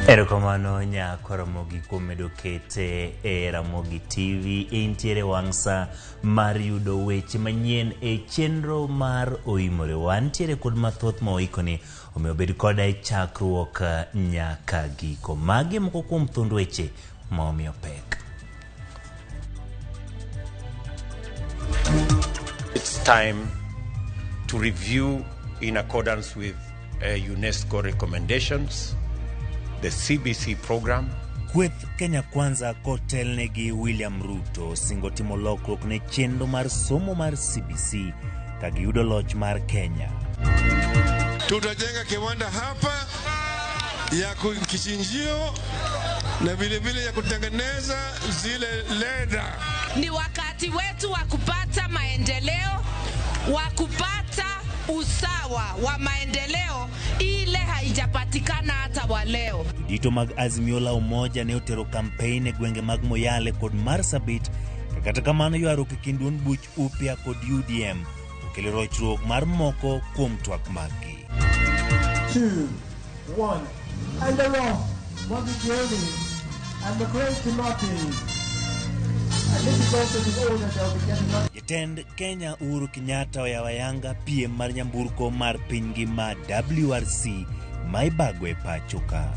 Erokamano nyako Ramogi kuom medo kete e Ramogi TV. Intiere wang' sa mar yudo weche manyien e chenro mar Oimore. Wantiere kod mathoth ma oikoni, omiyo bed koda e chakruok nyaka giko. Magi e moko kuom thund weche ma omiyo pek. It's time to review in accordance with UNESCO recommendations, the CBC program. Kweth Kenya Kwanza kotelnegi William Ruto osingo timo lokruok ne chenro mar somo mar CBC ka giyudo loch mar Kenya. Tutajenga kiwanda hapa ya kichinjio na vilevile ya kutengeneza zile leda. Ni wakati wetu wa kupata maendeleo, wa kupata usawa wa maendeleo ile haijapatikana hata wa leo. Jodito mag Azimio la Umoja ne otero kampein e gwenge mag Moyale kod Marsabit to kata kamano ywaruok e kind duond buch Upya kod UDM okelo rochruok mar moko kuom twak maggi. 2, 1, and they're off. Mwangi Kioni and McRae Kimathi. And this is also the order they'll be getting up. Jatend Kenya Uhuru Kenyatta oyawo ayanga piem mar nyamburko mar piny ngima WRC ma ibago e pacho ka.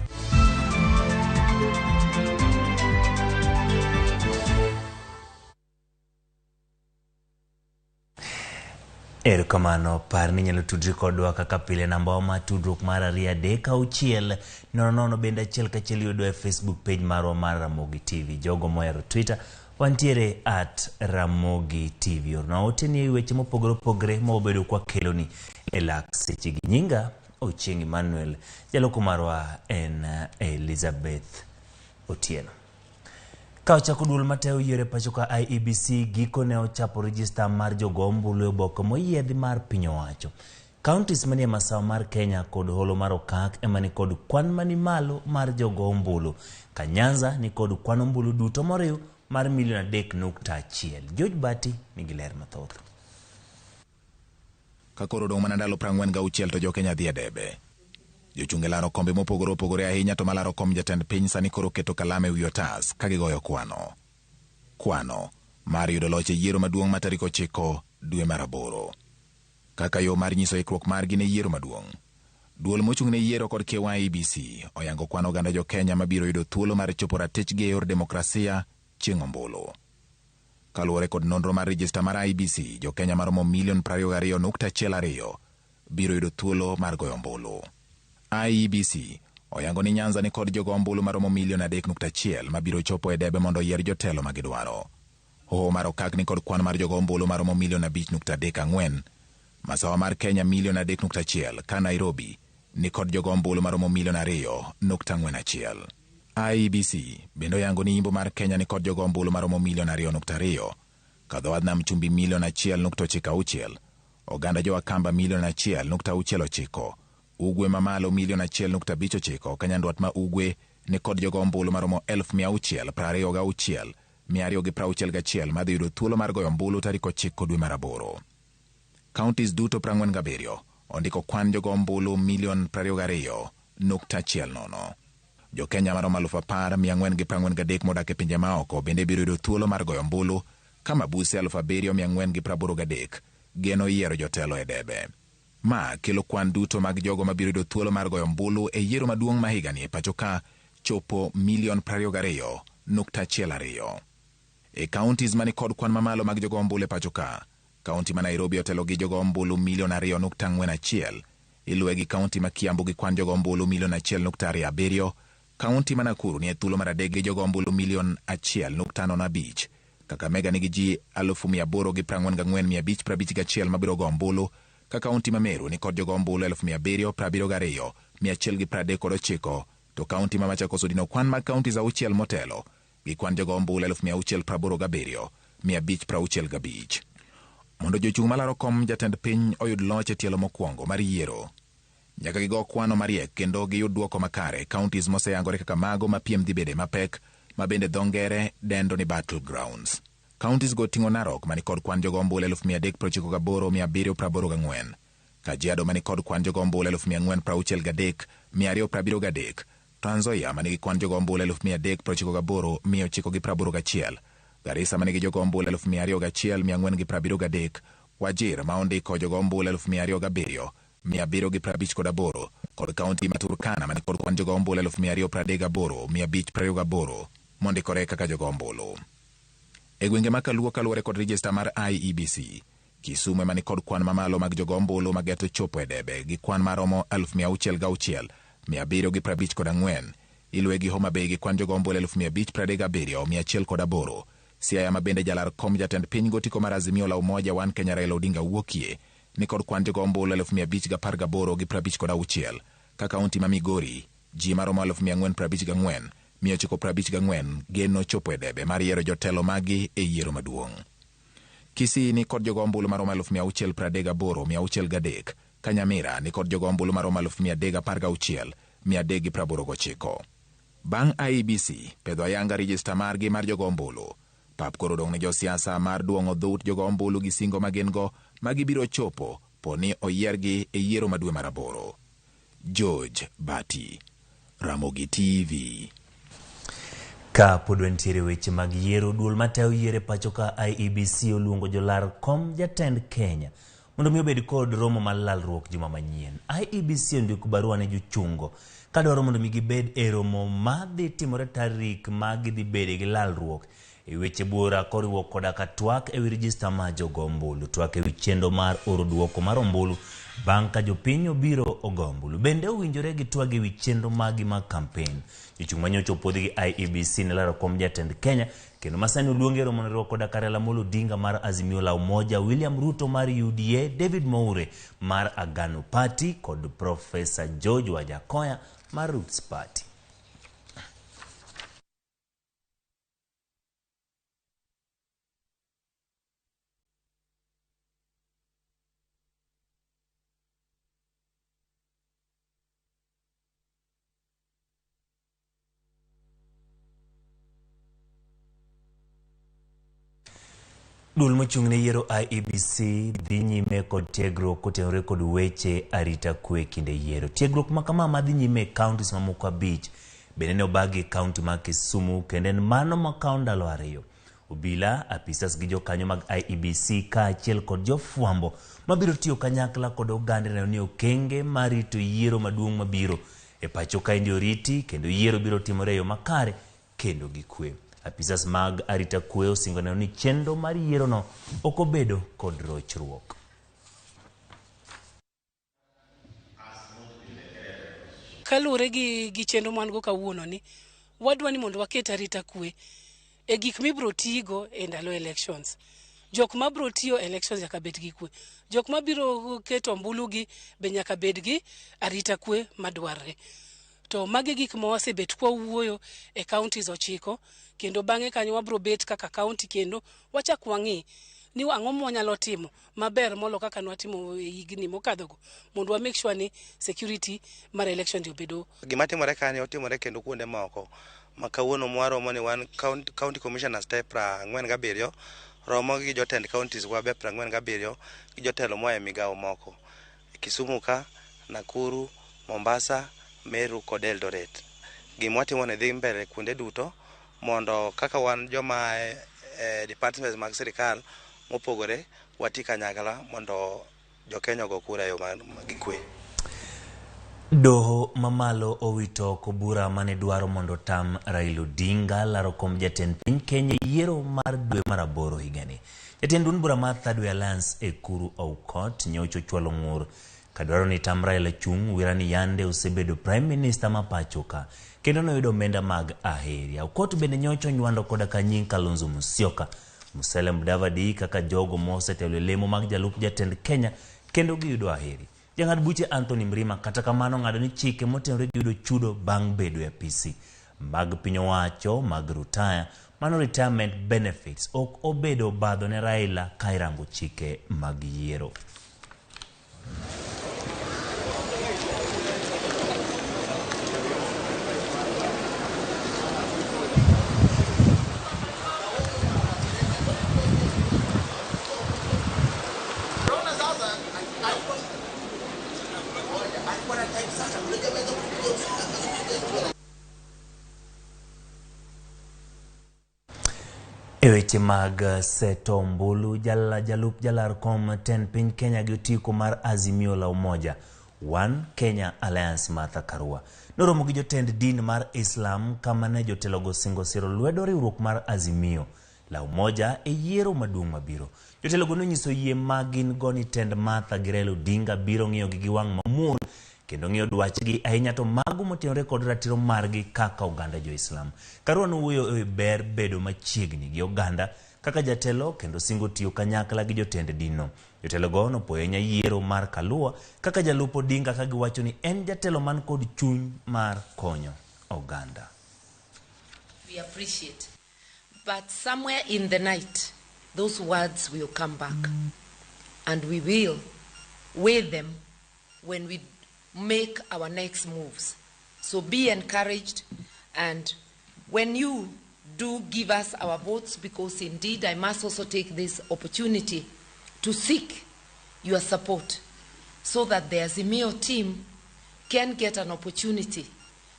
Erokamano, par ni inyalo tudri kodwa kaka pile namba wa mar tudruok mar 2 3 6 0 0 bende 1 ka 1 yudwa e Facebook page marwa mar Ramogi TV. Jogo mohero Twitter wantiere @RamogiTV. Orna ote ni weche mopogore opogore ma wabedo kwakeloni e lak sechegi. Nyinga Ochieng' Emmanuel, jaloko marwa en Elizabeth Otieno. Ka ochako duol matayo yiero e pacho ka IEBC gikone ochapo rejista mar jogo ombulu e oboke moyiedhi mar piny owacho. Counties manie masawa mar Kenya kod holo mar Okak ema nikod kwan mani malo mar jogo ombulu. Ka Nyanza nikod kwan ombulu duto moriw mar milion 3.1. George Bati nigi ler mathoth. Ka koro odong' mana ndalo 46 to jo-Kenya dhi e debe. Jochung' e laro kombe mopogore opogore ahinya to malaro kom jatend piny sani koro keto kalam e wi otas ka gigoyo kwano. Kwano mar yudo loch e yiero maduong' ma tarik 9 dwe mar 8. Kaka yo mar nyiso ikruok margi ne yiero maduong'. Duol mochung' ne yiero kod kiewo IEBC oyango kwan oganda jo-Kenya mabiro yudo thuolo mar chopo ratichgi e yor demokrasia chieng' ombulu. Kaluwore kod nonro mar rejista mar IEBC, jo-Kenya maromo milion 22.12 biro yudo thuolo mar goyo ombulu. IEBC oyango ni Nyanza ni kod jogo ombulu maromo milion 3.1 mabiro chopo e debe mondo oyier jotelo ma gidwaro. Hoho mar Okak ni kod kwan mar jogo ombulu maromo milion 5.34, Masawa mar Kenya milion 3.1 ka Nairobi ni kod jogo ombulu maromo milion 2.41. IEBC bende oyango ni Imbo mar Kenya ni kod jogo ombulu maromo milion 2.2, ka dho wadh nam chumbi milion 1.96, oganda jo Akamba milion 1.69, Ugwe mamalo milion 1.59 ka Nyandwat ma Ugwe ni kod jogo ombulu maromo 626,261 madhi yudo thuolo mar goyo ombulu tarik 9 dwe mar 8. Counties duto 47 ondiko kwan jogo ombulu milion 22.10. Jo-Kenya maromo 10,443 modak e pinje maoko bende biro yudo thuolo mar goyo ombulu ka mabuse 7,483 geno yiero jotelo e debe. Ma kelo kwan duto mag jogo mabiro yudo thuolo mar goyo ombulu e yiero maduong' ma higani e pacho ka chopo milion 22.12. E counties mani kod kwan mamalo mag jogo ombulu e pacho ka, kaunti ma Nairobi otelo gi jogo ombulu milion 2.41, iluwe gi kaunti ma Kiambu gi kwan jogo ombulu milion 1.27, kaunti ma Nakuru ni e thuolo mar adek gi jogo ombulu milion 1.05, Kakamega nigi ji 844,551 mabiro go ombulu, ka kaunti ma Meru ni kod jogo ombulu 772,139 to kaunti ma Machakos odino kwan mag counties auchiel motelo gi kwan jogo ombulu 687,565. Mondo jochung' malaro kom jatend piny oyud loch e tielo mokwongo mar yiero, nyaka gigo kwano mariek kendo giyud dwoko makare counties moseyangore kaka mago ma piem dhi bede mapek ma bende dho ngere dendo ni battlegrounds. Counties go ting'o Narok mani kod kwan jogo ombulu 398,784, Kajiado mani kod kwan jogo ombulu 463,273, Trans Nzoia manigi kwan jogo ombulu 398,981, Garissa manigi jogo ombulu 201,473, Wajir ma ondiko jogo ombulu 207,758 kod kaunti ma Turkana mani kod kwan jogo ombulu 238,528 mondikore kaka jogo ombulu. E gwenge ma Kaluo kaluwore kod rejesta mar IEBC, Kisumu ema ni kod kwan mamalo mag jogo ombulu mageto chopo e debe gi kwan maromo 606,754. Iluwe gi Homa Bay gi kwan jogo ombulu 537,108. Siaya ma bende jalar kom jatend piny gotiko mar Azimio la Umoja One Kenya Raila Odinga wuokie ni kod kwan jogo ombulu 518,056. Ka kaunti ma Migori ji maromo 454,954 geno chopo e debe mar yiero jotelo magi e yiero maduong'. Kisii ni kod jogo ombulu maromo 638,603, ka Nyamira ni kod jogo ombulu maromo 316,389. Bang' IEBC pedho ayanga rejesta margi mar jogo ombulu, pap koro odong' ne josiasa mar duong'o dhout jogo ombulu gi singo ma gin go ma gibiro chopo po ni oyiergi e yiero ma dwe mar aboro. George Bati, Ramogi TV. Ka pod wantiere weche mag yiero, duol matayo yiero e pacho ka IEBC oluongo jolar kom jatend Kenya mondo mi obed kod romo mar lalruok juma manyien. IEBC ondiko barua ne jochungo kadwaro mondo mi gibed e romo madhi timore tarik ma gidhi bede gi lalruok e weche buora koriwo koda ka twak ewi rejista mar jogo ombulu, twak ewi chenro mar oro duoko mar ombulu bang' ka jopiny obiro ogo ombulu. Bende owinjore gi twag ewi chenro magi mag kampen. Jochung' manyocha opuodhi gi IEBC ne laro kom jatend Kenya kendo masani oluongi e romo riwo koda ka Raila Amolo Odinga mar Azimio la Umoja, William Ruto mar UDA, David Mwaure mar Agano Party kod Professor George Wajackoyah mar Roots Party. Duol mochung' ne yiero IEBC dhi nyime kod tiegruok kotenore kod weche arita kwe kinde yiero. Tiegruok ma kama madhi nyime e counties mamoko 5 bende ne obagi e county ma Kisumu kendo en mano makawo ndalo 2. Obila, apisas gi jokanyo mag IEBC kaachiel kod jofwambo mabiro tiyo kanyakla kod oganda neno ni okenge mar rito yiero maduong' mabiro e pacho kaendi oriti kendo yiero biro timore e yo makare kendo gi kwe. Apisas mag arita kwe osingo neno ni chenro mar yierono ok obedo kod rochruok. Kaluwore gi chenro man go kawuono ni, wadwa ni mondo waket arita kwe e gik mibiro tigo e ndalo elections. Jok mabiro tiyo elections nyaka bed gi kwe. Jok mabiro keto ombulu gi be nyaka bed gi arita kwe madwarre. To magi gik ma wasebet kwa wuoyo e counties 9 kendo bang'e kanyo wabiro bet kaka county kendo wachak wang'i ni ang'o ma wanyalo timo maber molo kaka nwatimo e higni mokadhogo mondo wa make sure ni security mar election obedo. Gima timore kanyo otimore kendo kuonde moko ma kawuono mwaromo ni wan county commissioners te 47 romo gi jotend counties wa be 47 gi jotelo moa e migawo moko Kisumu ka, Nakuru, Mombasa, Meru kod Eldoret. Gima watimo ni dhi mbele kuonde duto mondo kaka wan joma e departments mag sirikal mopogore wati kanyakla mondo jo-Kenya ogo kura e yo gi kwe. Doho mamalo owito oko bura mane dwaro mondo tam Raila Odinga laro kom jatend piny Kenya e yiero mar dwe mar 8 higani. Jatend duond bura mar Third Way Alliance Ekuru Aukot nyocha ochwalo ng'ur kadwaro ni tam Raila chung' wira ni yande osebedo Prime Minister ma pacho ka kendo noyudo omenda mag aheria. Aukot bende nyocha onywando koda ka nying Kalonzo Musyoka, Musalia Mudavadi kaka jogo mosetelo e lemo mag jalup jatend Kenya kendo giyudo aheri. Jang'ad buche Anthony Mrima kata kamano ng'ado ni chike motenore gi yudo chudo bang' bedo e apisi mag piny owacho mag rutaya mano retirement benefits ok obedo obadho ne Raila ka irango chike mag yiero. E weche mag seto ombulu, jalup jalar kom tend piny Kenya gi otiko mar Azimio la Umoja One Kenya Alliance Martha Karua noromo gi jotend din mar Islam kama ne jotelogo singo siro lwedo riwruok mar Azimio la Umoja e yiero maduong' mabiro. Jotelogo nonyiso yie ma gin go ni tend Martha gi Raila Odinga biro ng'iyogi gi wang' mamuol kendo ng'iyo dwachgi ahinya to mago motenore kod ratiro margi kaka oganda jo-Islam. Karua nowuoyo e ber bedo machiegni gi oganda kaka jatelo kendo singo tiyo kanyakla gi jotend dinno. Jotelogo nopuoyo ahinya yiero mar Kalua kaka jalup Odinga ka giwacho ni en jatelo man kod chuny mar konyo oganda. We appreciate. But somewhere in the night, those words will come back. And we will weigh them when we make our next moves. So be encouraged, and when you do give us our votes, because indeed I must also take this opportunity to seek your support so that the Azimio team can get an opportunity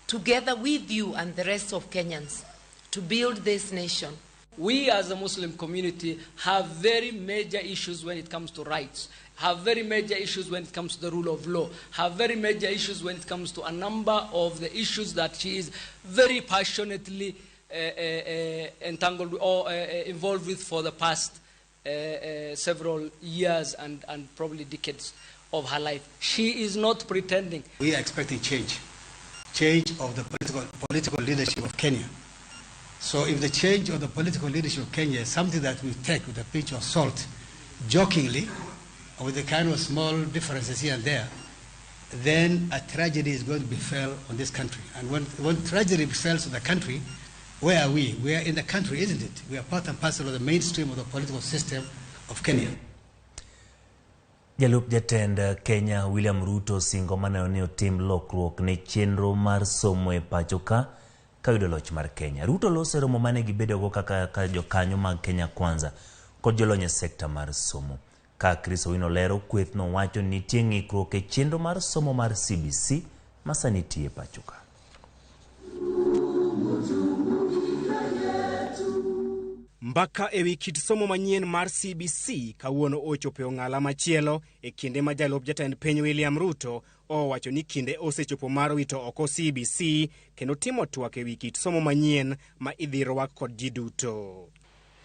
together with you and the rest of Kenyans to build this nation. We as a Muslim community have very major issues when it comes to rights, have very major issues when it comes to the rule of law, have very major issues when it comes to a number of the issues that she is very passionately entangled or involved with for the past several years and probably decades of her life. She is not pretending. We are expecting change, change of the political leadership of Kenya. So if the change of the political leadership of Kenya is something that we take with a pinch of salt, jokingly, or with the kind of small differences here and there, then a tragedy is going to befall on this country. And when tragedy befalls on the country, where are we? We are in the country, isn't it? We are part and parcel of the mainstream of the political system of Kenya. Jalup jatend Kenya William Ruto singo maneno ni otim lokruok ne chenro mar somo e pacho ka kayudo loch mar Kenya. Ruto loso romo mane gibedogo kaka jokanyo mag Kenya Kwanza kod jolony e sekta mar somo. Ka Chris Owino lero, kweth no wacho ni nitie ng'ikruok e chenro mar somo mar CBC ma sani tiyo e pacho ka. Mbaka ewi kit somo manyien mar CBC kawuono ochopo e ong'ala machielo e kinde ma jalup jatend piny William Ruto owacho ni kinde osechopo mar wito oko CBC kendo timo twak ewi kit somo manyien ma idhi rwak kod ji duto.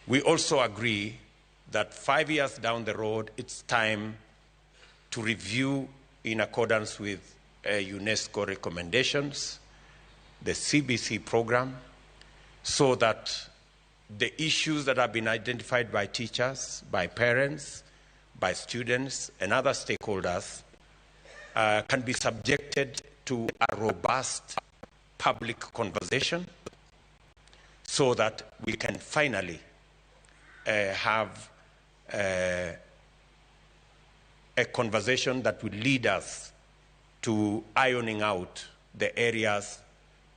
We also agree that 5 years down the road, it's time to review in accordance with UNESCO recommendations, the CBC program, so that the issues that have been identified by teachers, by parents, by students, and other stakeholders can be subjected to a robust public conversation so that we can finally have a conversation that will lead us to ironing out the areas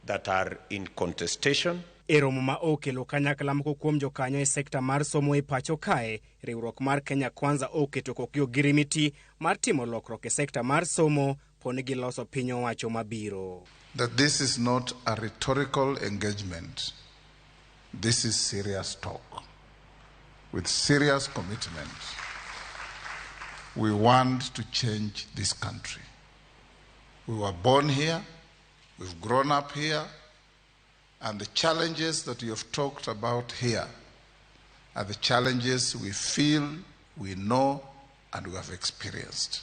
that are in contestation. E romo ma okelo kanyakla moko kuom jokanyo e sekta mar somo e pacho kae, riwruok mar Kenya Kwanza oketo kokgi ogirimiti mar timo lokruok e sekta mar somo poni giloso piny owacho mabiro. That this is not a rhetorical engagement. This is serious talk with serious commitment. We want to change this country. We were born here, we've grown up here, and the challenges that you have talked about here are the challenges we feel, we know, and we have experienced.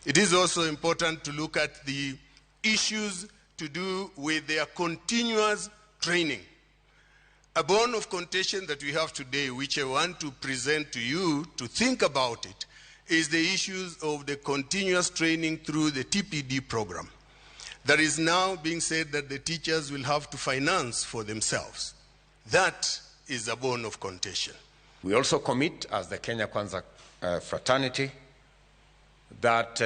It is also important to look at the issues to do with their continuous training. A bone of contention that we have today, which I want to present to you to think about it, is the issues of the continuous training through the TPD program. There is now being said that the teachers will have to finance for themselves. That is a bone of contention. We also commit as the Kenya Kwanza fraternity that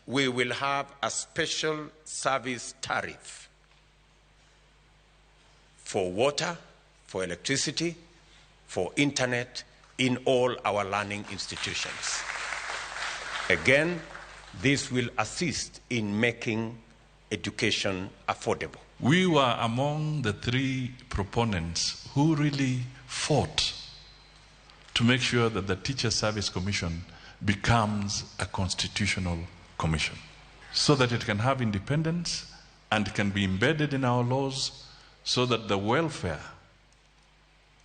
we will have a special service tariff for water, for electricity, for internet in all our learning institutions. Again, this will assist in making education affordable. We were among the three proponents who really fought to make sure that the Teacher Service Commission becomes a constitutional commission so that it can have independence and can be embedded in our laws so that the welfare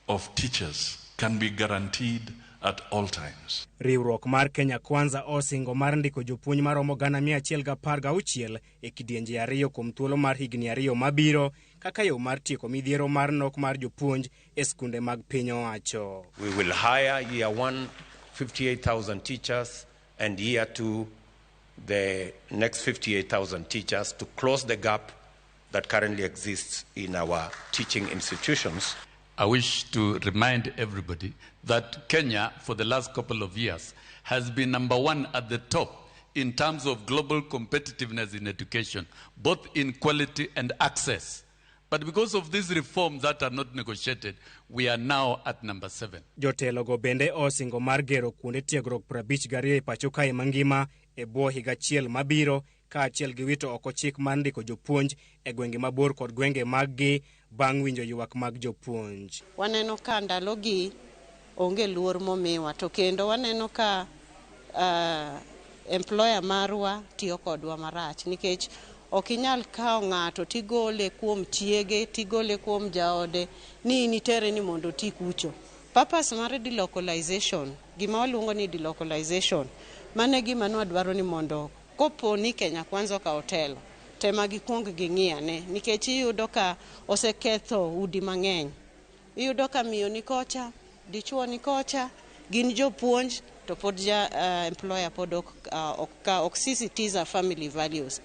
of teachers can be guaranteed at all times. Riwruok mar Kenya Kwanza osingo mar ndiko jopuonj maromo 116,000 e kidienje ariyo kuom thuolo mar higni 2 mabiro kaka yo mar tieko midhiero mar nok mar jopuonj e skunde mag piny owacho. We will hire year 1 58,000 teachers and year 2 the next 58,000 teachers to close the gap that currently exists in our teaching institutions. I wish to remind everybody that Kenya, for the last couple of years, has been number 1 at the top in terms of global competitiveness in education, both in quality and access. But because of these reforms that are not negotiated, we are now at number 7. Jotelogo bende osingo mar gero kuonde tiegruok 52 e pacho kae mangima e bwo higa achiel mabiro, kaachiel gi wito oko chik mar ndiko jopuonj e gwenge mabor kod gwenge maggi bang' winjo ywak mag jopuonj. Waneno ka ndalogi onge luor momiwa, to kendo waneno ka employer marwa tiyo kodwa marach, nikech ok inyal kawo ng'ato tigole kuom chiege, tigole kuom jaode, ni in itere ni mondo oti kucho. Purpose mar delocalization, gima waluongo ni delocalization, mano e gima nwadwaro ni mondo kopo ni Kenya Kwanza okawo telo, tema gikuong ging'iyane, nikech iyudo ka oseketho udi mang'eny. Iyudo ka miyo ni kocha, dichuo ni kocha, gin jopuonj, to pod ja employer pod ok sisitiza family values.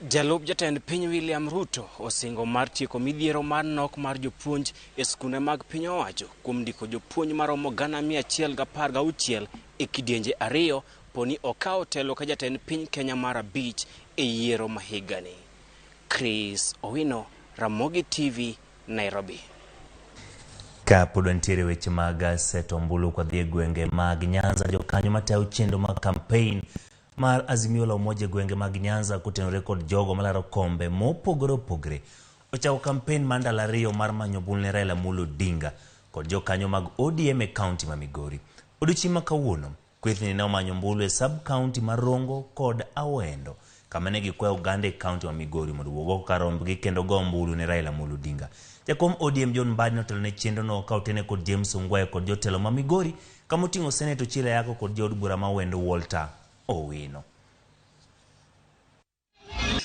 Jalup jatend piny William Ruto osingo mar tieko midhiero mar nok mar jopuonj e skunde mag piny owacho kuom ndiko jopuonj maromo 116,000 e kidienje 2 poni okawo telo ka jatend piny Kenya mar 5 e yiero ma higani. Chris Owino, Ramogi TV, Nairobi. Ka pod wantiere weche mag seto ombulu kwa dhi e gwenge mag Nyanza, jokanyo matayo chenro mag campaign mar Azimio la Umoja gwenge mag Nyanza kotenore kod jogo malaro kombe mopogore opogore ochako campaign mar ndalo 2 mar manyo ombulu ne Raila Amolo Odinga kod jokanyo mag ODM e kaunti ma Migori. Odiochieng' ma kawuono, kwethni ne omanyo ombulu e sub-county mar Rongo kod Awendo, kama ne gikwayo oganda e kaunti ma Migori mondo owuog oko kar rombgi kendo go ombulu ne Raila Amolo Odinga. Jakom ODM John Mbadi notelo ne chenrono ka otene kod James Ongwae kod jotelo ma Migori, kama oting'o Senator Ochieng' Ayako kod jaod bura ma Awendo Walter Owino.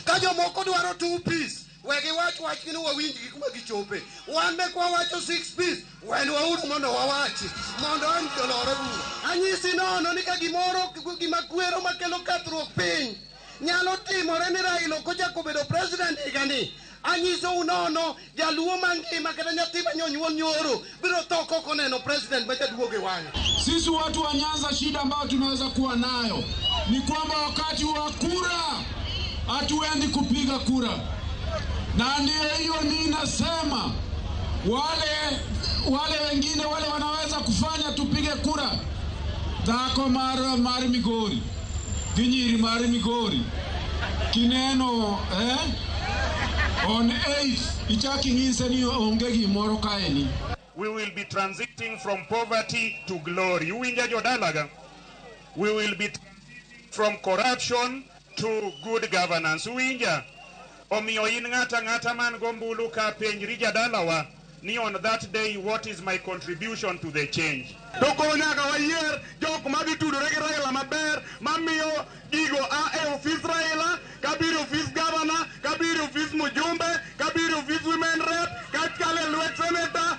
Ka jomoko dwaro 2 piece, we giwach wachgi ni wawinjgi kuma gichope. Wan be kwa wacho 6 piece, wenwauru mondo wawachi, mondo an olore bura. Anyisi nono ni ka gimoro, gima kwero makelo kethruok piny nyalo timore ni Raila ok ochako bedo president higani. Anyisou nono, jaluo mangima kata nyathi ma nyonyuol nyoro biro tho kok oneno president ma jaduogo e wang'e. Sisi watu wa Nyanza, shida ambayo tunaweza kuwa nayo ni kwamba wakati wa kura hatuendi kupiga kura, na ndio hiyo mimi nasema wale wengine wale wanaweza kufanya tupige kura. Dhako mar Migori gi nyiri mar Migori kineno on 8 ichaki ng'ise ni onge gimoro kaeni. We will be transiting from poverty to glory. Uwinja jodalaga? We will be transiting from corruption to good governance. Uwinja? Omiyo in ng'ata ng'ata man gombulu ka penjri jadalawa ni on that day, what is my contribution to the change? To koro nyaka wayier jok madhi tudore gi Raila maber, mamiyo gigo a e ofis Raila, kabiro ofis governor, kabiro ofis mjumbe, kabiro ofis women rep, kakale lwet senator.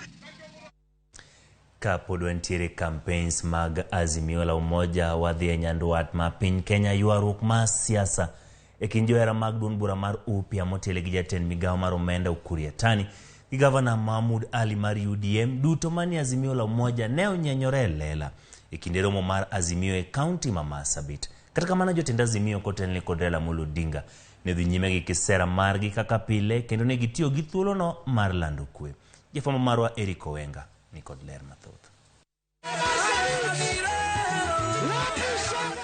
Ka pod wantiere campaigns mag Azimio la Umoja, wadhi e nyandwat ma piny Kenya, ywaruok mar siasa e kind johera mag duond bura mar UPIA motelo gi jatend migawo mar omenda Ukur Yatani gi gavana Mahmoud Ali mar UDM duto manie Azimio la Umoja ne onyenyore e lela e kinde romo mar Azimio e kaunti ma Marsabit. Kata kamano, jotend Azimio kotelne kod Raila Amolo Odinga ne dhi nyime gi kisera margi kaka pile kendo ne gitiyo gi thuolono mar lando kwe. Jafwambo marwa Eric Owenga ni kod ler mathoth.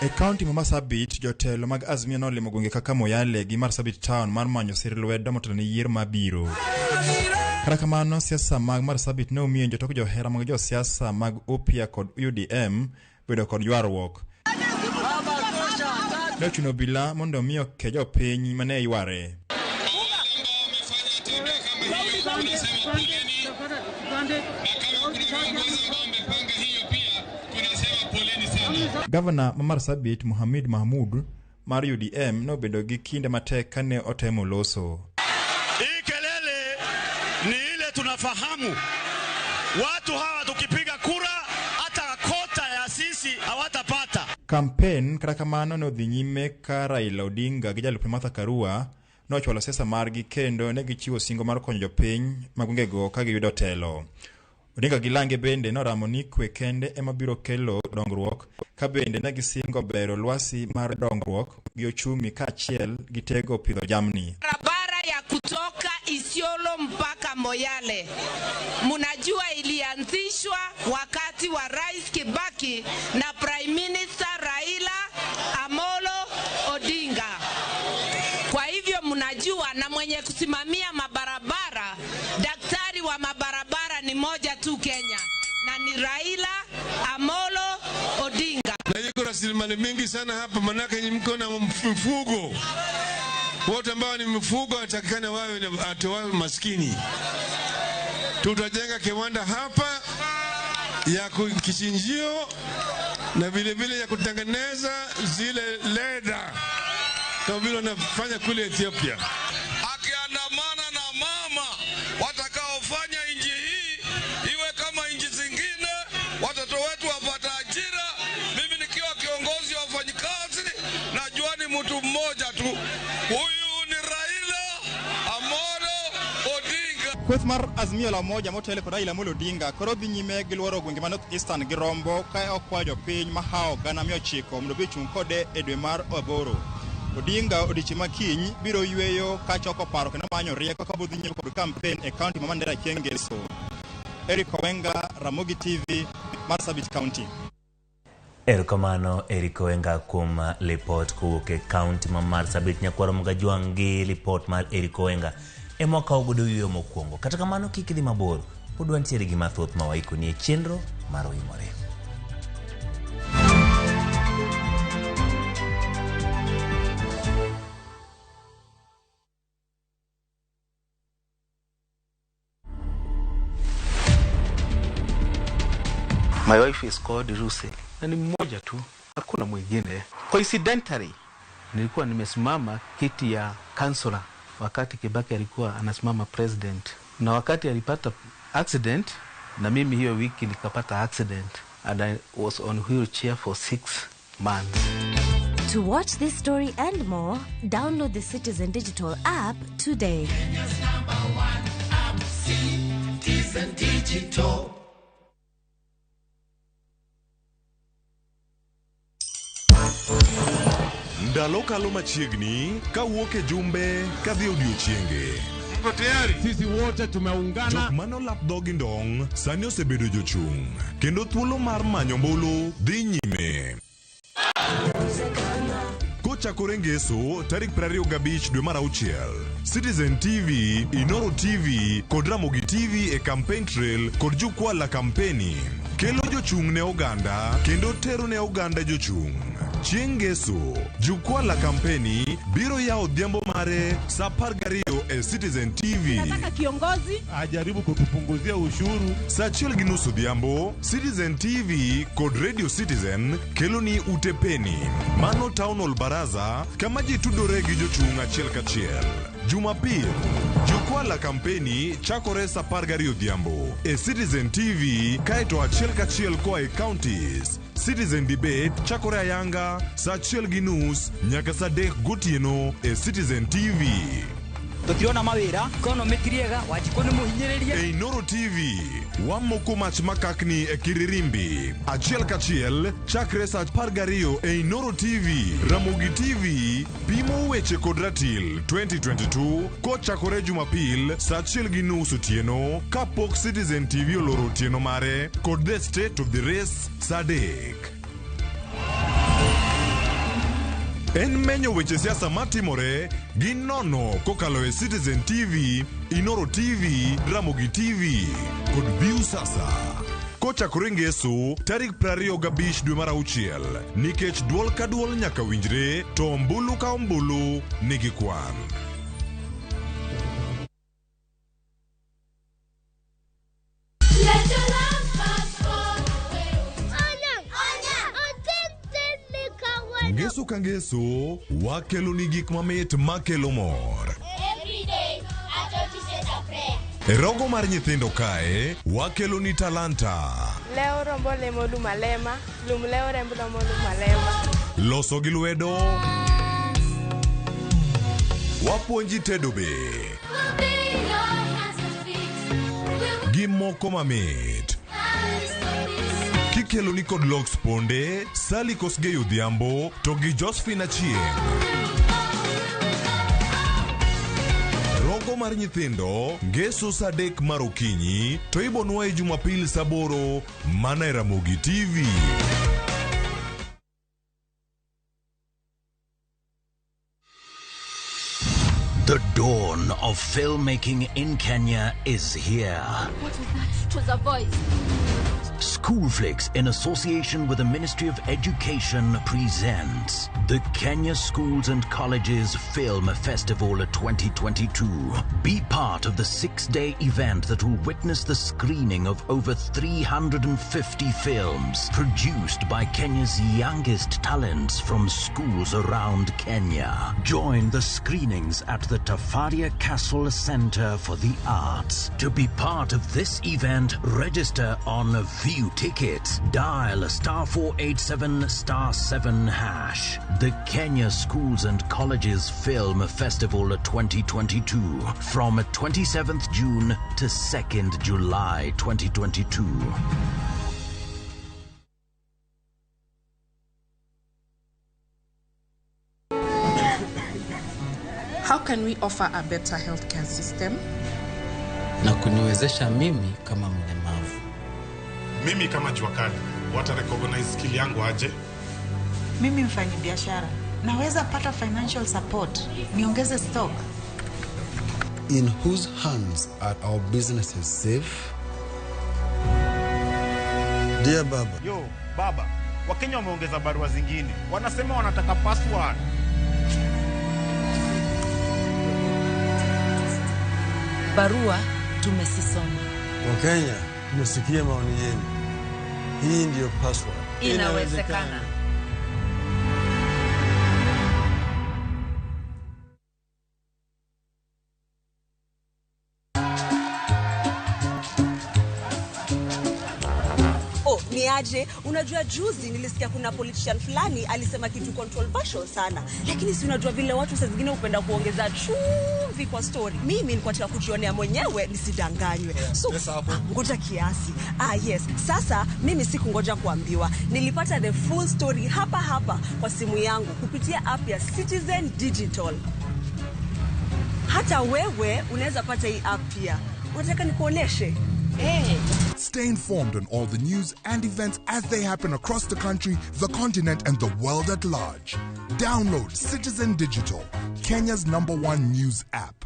E kaunti ma Marsabit, jotelo mag Azimio nolimo gwenge kaka Moyale gi Marsabit Town mar manyo sir lwedo motelo ne yiero mabiro. Kata kamano, siasa mag Marsabit ne omiyo jotok johera mag josiasa mag UPIA kod UDM bedo kod ywaruok. Ne ochuno obila mondo mi oke jopiny mane yware. Gavana ma Marsabit Mohamed Mahmoud mar UDM nobedo gi kinde matek kane otemo loso. Hii kelele ni ile tunafahamu watu hawa, tukipiga kura hata kota ya sisi hawatapata. Kampen kata kamano ne odhi nyime ka Raila Odinga gi jalupne Martha Karua nochwalo siasa margi kendo ne gichiwo singo mar konyo jopiny ma gwengego ka giyudo telo. Odinga gi lange bende noramo ni kwe kende ema biro kelo dongruok ka bende ne gisingo bero lwasi mar dongruok gi ochumi kaachiel gi tego pidho jamni. Barabara ya kutoka Isiolo mpaka Moyale, munajua ilianzishwa wakati wa Rais Kibaki na Prime Minister Raila Amolo Odinga. Kwa hivyo mnajua, na mwenye kusimamia mabarabara, daktari wa mabarabara ni moja tu Kenya, na ni Raila Amolo Odinga. Na iko rasilimali mingi sana hapa, manake nyinyi mko na mfugo. Wote ambao ni mfugo watakikana wawe na atowawe maskini. Tutajenga kiwanda hapa ya kichinjio na vile vile ya kutengeneza zile leda kama vile wanafanya kule Ethiopia. Akiandamana na mama watakaofanya nchi hii iwe kama nchi zingine, watoto wetu wapata ajira. Mimi nikiwa kiongozi wa wafanyikazi najua ni mtu mmoja tu, huyu ni Raila Amolo Odinga. Kweth mar Azimio la Umoja motelo kod Raila Amolo Odinga koro dhi nyime gi luoro gwenge ma North Eastern gi Rombo ka okwayo jopiny mahawo 900 mondo obi ochung' kode e dwe mar aboro. Odinga odiechieng' ma kiny biro yweyo ka choko paro kendo manyo rieko ka bodhi nyime kod kampen e kaunti ma Mandera chieng' ngeso. Eric Owenga, Ramogi TV, Marsabit County. Erokamano Eric Owenga kuom lipot kowuok e kaunti ma Marsabit. Nyakwaro Mgajwang' gi lipot mar Eric Owenga ema wakawo godo yueyo mokwongo. Kata kamano kik idhi mabor, pod wantiere gi mathoth ma waikoni e chenro mar Oimore. My wife is called Lucy. Na ni mmoja tu, hakuna mwingine. Coincidentally, nilikuwa nimesimama kiti ya councillor wakati Kibaki alikuwa anasimama president, na wakati alipata accident, na mimi hiyo wiki nikapata accident and I was on wheelchair for 6 months. To watch this story and more, download the Citizen Digital app today. Kenya's number one app, Citizen Digital. Ndalo kalo machiegni kawuok e jumbe kadhi odiochienge. Mko tayari? Sisi wote tumeungana. Jok manolap dhogi ndong' sani osebedo jochung' kendo thuolo mar manyo ombulu dhi nyime. Kochakore ngeso tarik 25 dwe mar auchiel, Citizen TV, Inoro TV kod Ramogi TV e campaign trail kod jukwaa la kampeni kelo jochung' ne oganda kendo tero ne oganda jochung'. Chieng' ngeso, jukwaa la kampeni biro yawo odhiambo mare saa 12 e Citizen TV. Nataka kiongozi ajaribu kutupunguzia ushuru. Saa 1:30 odhiambo, Citizen TV kod Radio Citizen kelo ni Utepeni. Mano Town Hall Baraza kama ji tudore gi jochung' achiel kachiel. Jumapil, jukwaa la kampeni chakore saa 12 odhiambo e Citizen TV kaeto achiel kachiel koa e counties. Citizen Debate chakore ayanga saa 1:30 nyaka saa 3 gotieno e Citizen TV. Tutirona mawira economy tiriega Wanjikũ nĩ mũhinyĩrĩrie. E Inoro TV wamoko mach makakni e Kiririmbi achiel kachiel chakre saa 12 e Inoro TV. Ramogi TV pimo weche kod ratil 2022 kochakore Jumapil saa 1:30 otieno kapok Citizen TV oloro otieno mare kod The State of the Race saa 3. En menyo weche siasa matimore gi nono kokalo e Citizen TV, Inoro TV, Ramogi TV kod Viusasa. Kochakore Ngeso tarik 25 dwe mar auchiel nikech duol ka duol nyaka winjre to ombulu ka ombulu nigi kwan. Ngeso ka ngeso wakelo ni gik mamit makelo mor. E rogo mar nyithindo kae wakelo ni talanta. Leo rombo lemo lum alema, lum leo remb romo lum alema. Loso gi lwedo. Wapuonji tedo be. Gi moko mamit. Kikelo ni kod Lox Ponde, Sally Kosgei Odhiambo to gi Josephine Achieng'. Rogo mar nyithindo ngeso saa 3 mar okinyi to ibonwa e Jumapil saa 8 mana e Ramogi TV. The dawn of filmmaking in Kenya is here. What was that? It was a voice. Schoolflix, in association with the Ministry of Education, presents the Kenya Schools and Colleges Film Festival 2022. Be part of the 6-day event that will witness the screening of over 350 films produced by Kenya's youngest talents from schools around Kenya. Join the screenings at the Tafaria Castle Center for the Arts. To be part of this event, register on View Tickets. Dial *487*7#. The Kenya Schools and Colleges Film Festival 2022 from 27th June to 2nd July 2022. How can we offer a better healthcare system? Na kuniwezesha mimi kama mlemavu. Mimi kama jua kali, wata recognize skill yangu aje? Mimi mfanyibiashara, naweza pata financial support, niongeze stock. In whose hands are our businesses safe? Dear Baba. Yo, Baba, Wakenya wameongeza barua zingine. Wanasema wanataka password. Barua tumesisoma. Wakenya, tumesikia maoni yenu. Hii ndio password. Inawezekana. Oh, ni aje? Unajua juzi nilisikia kuna politician fulani alisema kitu controversial sana. Lakini si unajua vile watu saa zingine hupenda kuongeza chumvi kwa story. Mimi nilikuwa nataka kujionea mwenyewe nisidanganywe. So ngoja kiasi. Yes. Sasa mimi sikungoja kuambiwa. Nilipata the full story hapa hapa kwa simu yangu kupitia app ya Citizen Digital. Hata wewe unaweza pata hii app pia. Unataka nikuoneshe? Hey. Stay informed on all the news and events as they happen across the country, the continent, and the world at large. Download Citizen Digital, Kenya's #1 news app.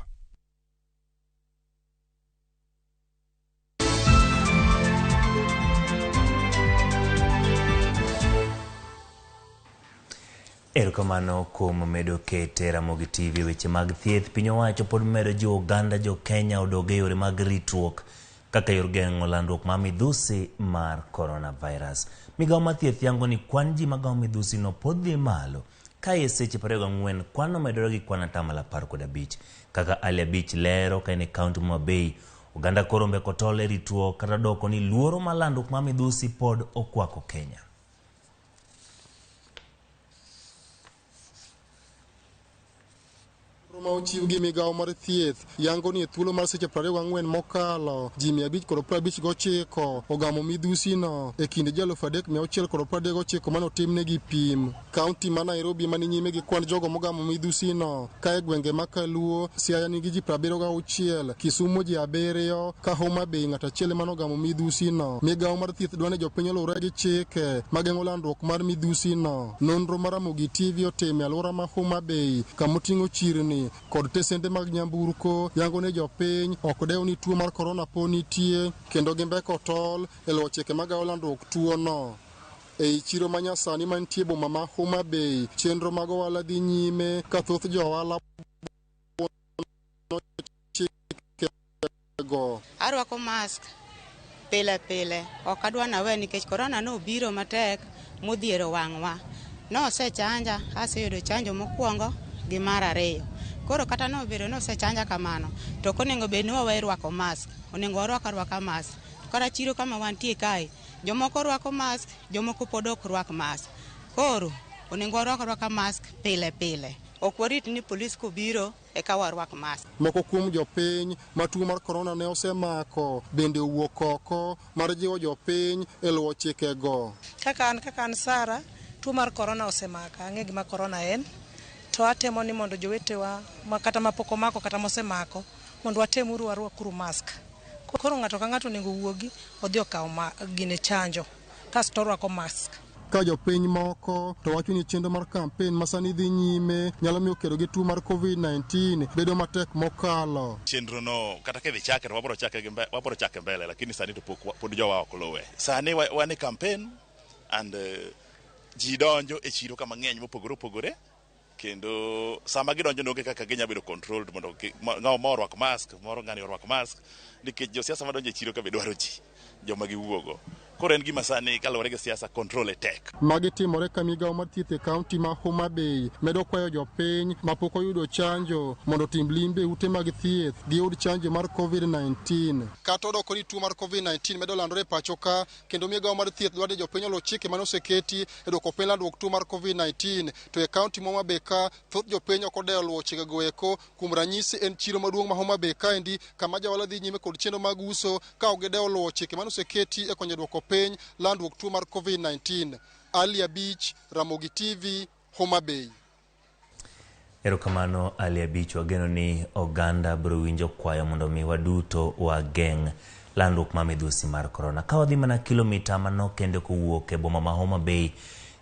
Erokamano kuom medo kete Ramogi TV weche mag thieth. Piny owacho pod medo jiwo oganda jo Kenya odog e yore mag ritruok kaka yor geng'o landruok mar midhusi mar coronavirus. Migawo mar thieth yango ni kwan ji magawo midhusi no pod dhi malo ka e seche 24 kwan omedore gi kwan 15.5. Kaka Ali Abich lero ka en e kaunti ma Bay, oganda koro mbeko tol e ritruok kata doko ni luoro mar landruok mar midhusi pod okwako Kenya. Ma ochiw gi migawo mar thieth yango ni e thuolo mar seche 24 mokalo ji 559 ogamo midhusi no e kind ji 3639 mane otimnegi pim. Kaunti ma Nairobi mani nyime gi kwan jogo mogamo midhusi no ka e gwenge ma Kaluo, Siaya nigi ji 76, Kisumu ji 7, ka Homa Bay ng'ato achiel ema nogamo midhusi no. Migawo mar thieth dwa ni jopiny oluwre gi chike mageng'o landruok mar midhusi no. Nonro mar Ramogi TV otimo e alwora ma Homa Bay kamoting'o chirni kod tesende mag nyamburko yango ni jopiny ok dew ni tuo mar korona po nitie kendo gimbeko tol e luwo chike magawo landruok tuo no. Ei chiro ma nyasani mantie boma ma Homa Bay, chenro mag ohala dhi nyime ka thoth jo ohala buono chikego. Arwako mask pile pile, ok adwa nawe nikech korona nobiro matek modhiero wang'wa. Nosechanja, aseyudo chanjo mokwongo gi mar ariyo. Koro kata nobedo nosechanja kamano, to ok onego bed ni wawe rwako mask, onego warwak arwaka mask. Kata chiro kama wantie kae, jomoko rwako mask, jomoko pod ok rwak mask. Koro onego warwak arwaka mask pile pile. Ok warit ni polis kobiro eka warwak mask. Moko kuom jopiny ma tuo mar korona ne osemako bende owuok oko mar jiwo jopiny e luwo chikego. Kaka an Sara, tuo mar korona osemaka, ang'e gima korona en. To atemo ni mondo jowetewa ma kata mapok omako kata mosemako mondo watemuru warwakuru mask. Koro ng'ato ka ng'ato onego wuogi odhi okaw gine chanjo kasto orwako mask. Ka jopiny moko to wacho ni chenro mar kampen ma sani dhi nyime nyalo miyo kedo gi tuo mar COVID-19 bedo matek mokalo. Chenro no kata kidhi chake to wabro chake mbele, lakini sani to pod jowa ok luwe. Sani wan e campaign and ji donjo e chiro kama ng'eny mopogore opogore, kendo sama gidonjo no onge kaka ginya bedo controlled mondo ng'awo moro orwak mask, moro ng'ani orwak mask, nikech josiasa madonjo e chiro ka be dwaro ji joma giwuogo. Koro en gima sani kaluwore gi siasa control e tek. Magi timore ka migawo mar thieth e kaunti ma Homa Bay medo kwayo jopiny mapok oyudo chanjo mondo otim limbe e ute mag thieth giyud chanjo mar COVID-19. Kata odoko ni tuo mar COVID-19 medo landore e pacho ka, kendo migawo mar thieth dwaro ni jopiny oluw chike mane oseketi e duoko piny landruok tuo mar COVID-19. To e kaunti ma Homa Bay ka, thoth jopiny ok odewo luwo chikego eko. Kuom ranyisi en chiro maduong' ma Homa Bay kaendi kama johala dhi nyime kod chenro mag uso ka ok gidewo luwo chike mane oseketi e konyo duoko piny landruok tuo mar COVID-19. Ali Abich, Ramogi TV, Homa Bay. Erokamano Ali Abich, wageno ni oganda biro winjo kwayo mondo mi waduto wageng' landruok mar midhusi mar korona. Ka wadhi mana kilomita manok kende kowuok e boma ma Homa Bay,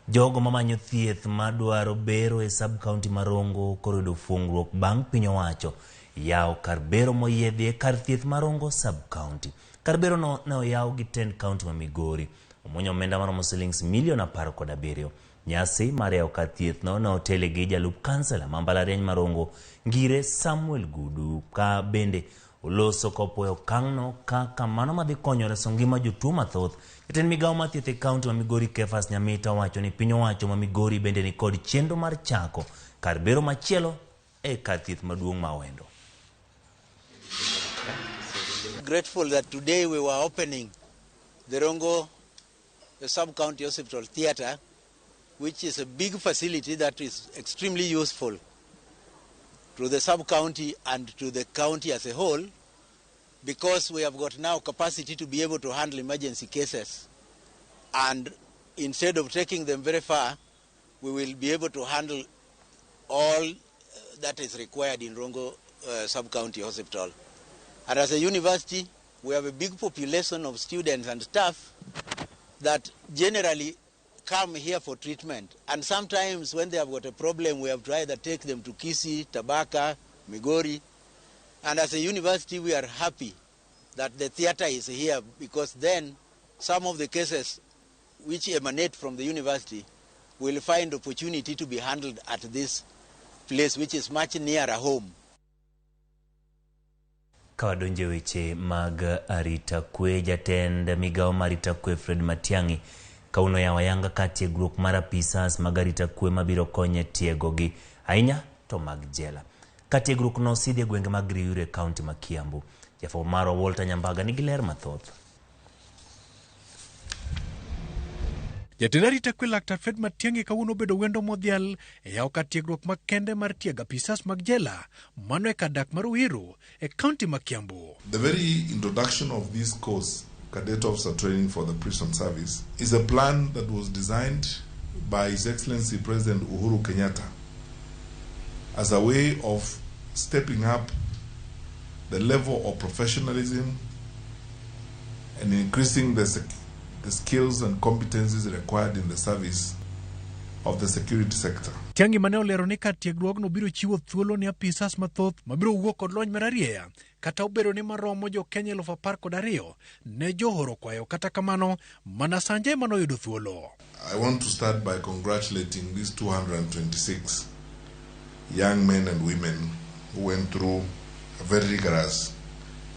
jogo mamanyo thieth madwaro bero e sub county ma Rongo koro yudo fuong'ruok bang' piny owacho yawo kar bero moyiedhi e kar thieth ma Rongo sub county. Kar bero no ne oyaw gi tend county ma Migori. Omuonyo omenda maromo silings milion 17. Nyasi mar yawo kar thieth no ne otele gi jalup kansela ma mbalariany ma Rongo, Ngire Samuel Gudu, ka bende oloso kopuoyo okang'no kaka mano madhi konyo reso ngima jotuo mathoth. Jatend migawo mar thieth e kaunti ma Migori Kefas Nyamita owacho ni piny owacho ma Migori bende ni kod chenro mar chako kar bero machielo e kar thieth maduong' ma Awendo. Grateful that today we were opening the Rongo Sub-County Hospital Theatre, which is a big facility that is extremely useful to the sub-county and to the county as a whole, because we have got now capacity to be able to handle emergency cases. And instead of taking them very far, we will be able to handle all that is required in Rongo Sub-County Hospital. And as a university, we have a big population of students and staff that generally come here for treatment. And sometimes when they have got a problem, we have to either take them to Kisii, Tabaka, Migori. And as a university, we are happy that the theater is here, because then some of the cases which emanate from the university will find opportunity to be handled at this place, which is much nearer home. Ka wadonjo e weche mag arita kwe, jatend migawo mar arita kwe Fred Matiang'i kawuono oyawo ayanga ka tiegruok mar apisas mag arita kwe mabiro konyo e tiegogi ahinya to mag jela. Ka tiegruok no osidhi e gwenge mag Ruiru e kaunti ma Kiambu. Jafwambo marwa Walter Nyambaga nigi ler mathoth. Jatend arita kwe Laktar Fred Matiang'i kawuono obedo wendo modhial e yawo kar tiegruok makende mar tiego apisas mag jela mano e kar dak mar Ruiru e kaunti ma Kiambu. The very introduction of this course, Cadet Officer Training for the Prison Service, is a plan that was designed by His Excellency President Uhuru Kenyatta as a way of stepping up the level of professionalism and increasing the skills and competencies required in the service of the security sector. Matiang'i mane olero ni kar tiegruogno biro chiwo thuolo ne apisas mathoth mabiro wuok kod lony mararieya kata obedo ni maromo jo Kenya 12,000 ne johoro kwayo kata kamano mana Sanje ema noyudo thuolo. I want to start by congratulating these 226 young men and women who went through a very rigorous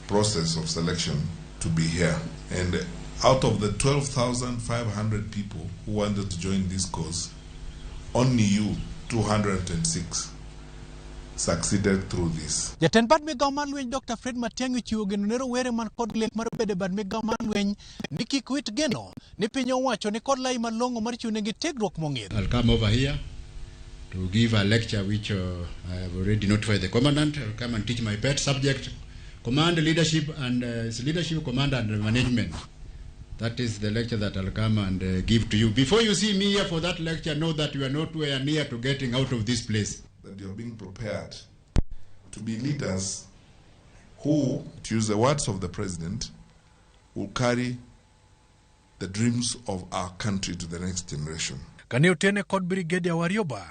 process of selection to be here. And out of the 12,500 people who wanted to join this course, only you, 226, succeeded through this. Jatend bad migao mar lweny Dr. Fred Matiang'i ochiwo geno ne rowere man kod lek mar bedo e bad migao mar lweny ni kik wit geno ni piny owacho ni kod lai malong'o mar chiwo negi tiegruok mong'ith. I'll come over here to give a lecture which I have already notified the commandant. I'll come and teach my pet subject, command leadership and leadership, command and management. That is the lecture that I'll come and give to you. Before you see me here for that lecture, know that you are not nowhere near to getting out of this place. That you're being prepared to be leaders who, to use the words of the president, will carry the dreams of our country to the next generation. Kane otene kod Brigadier Warioba,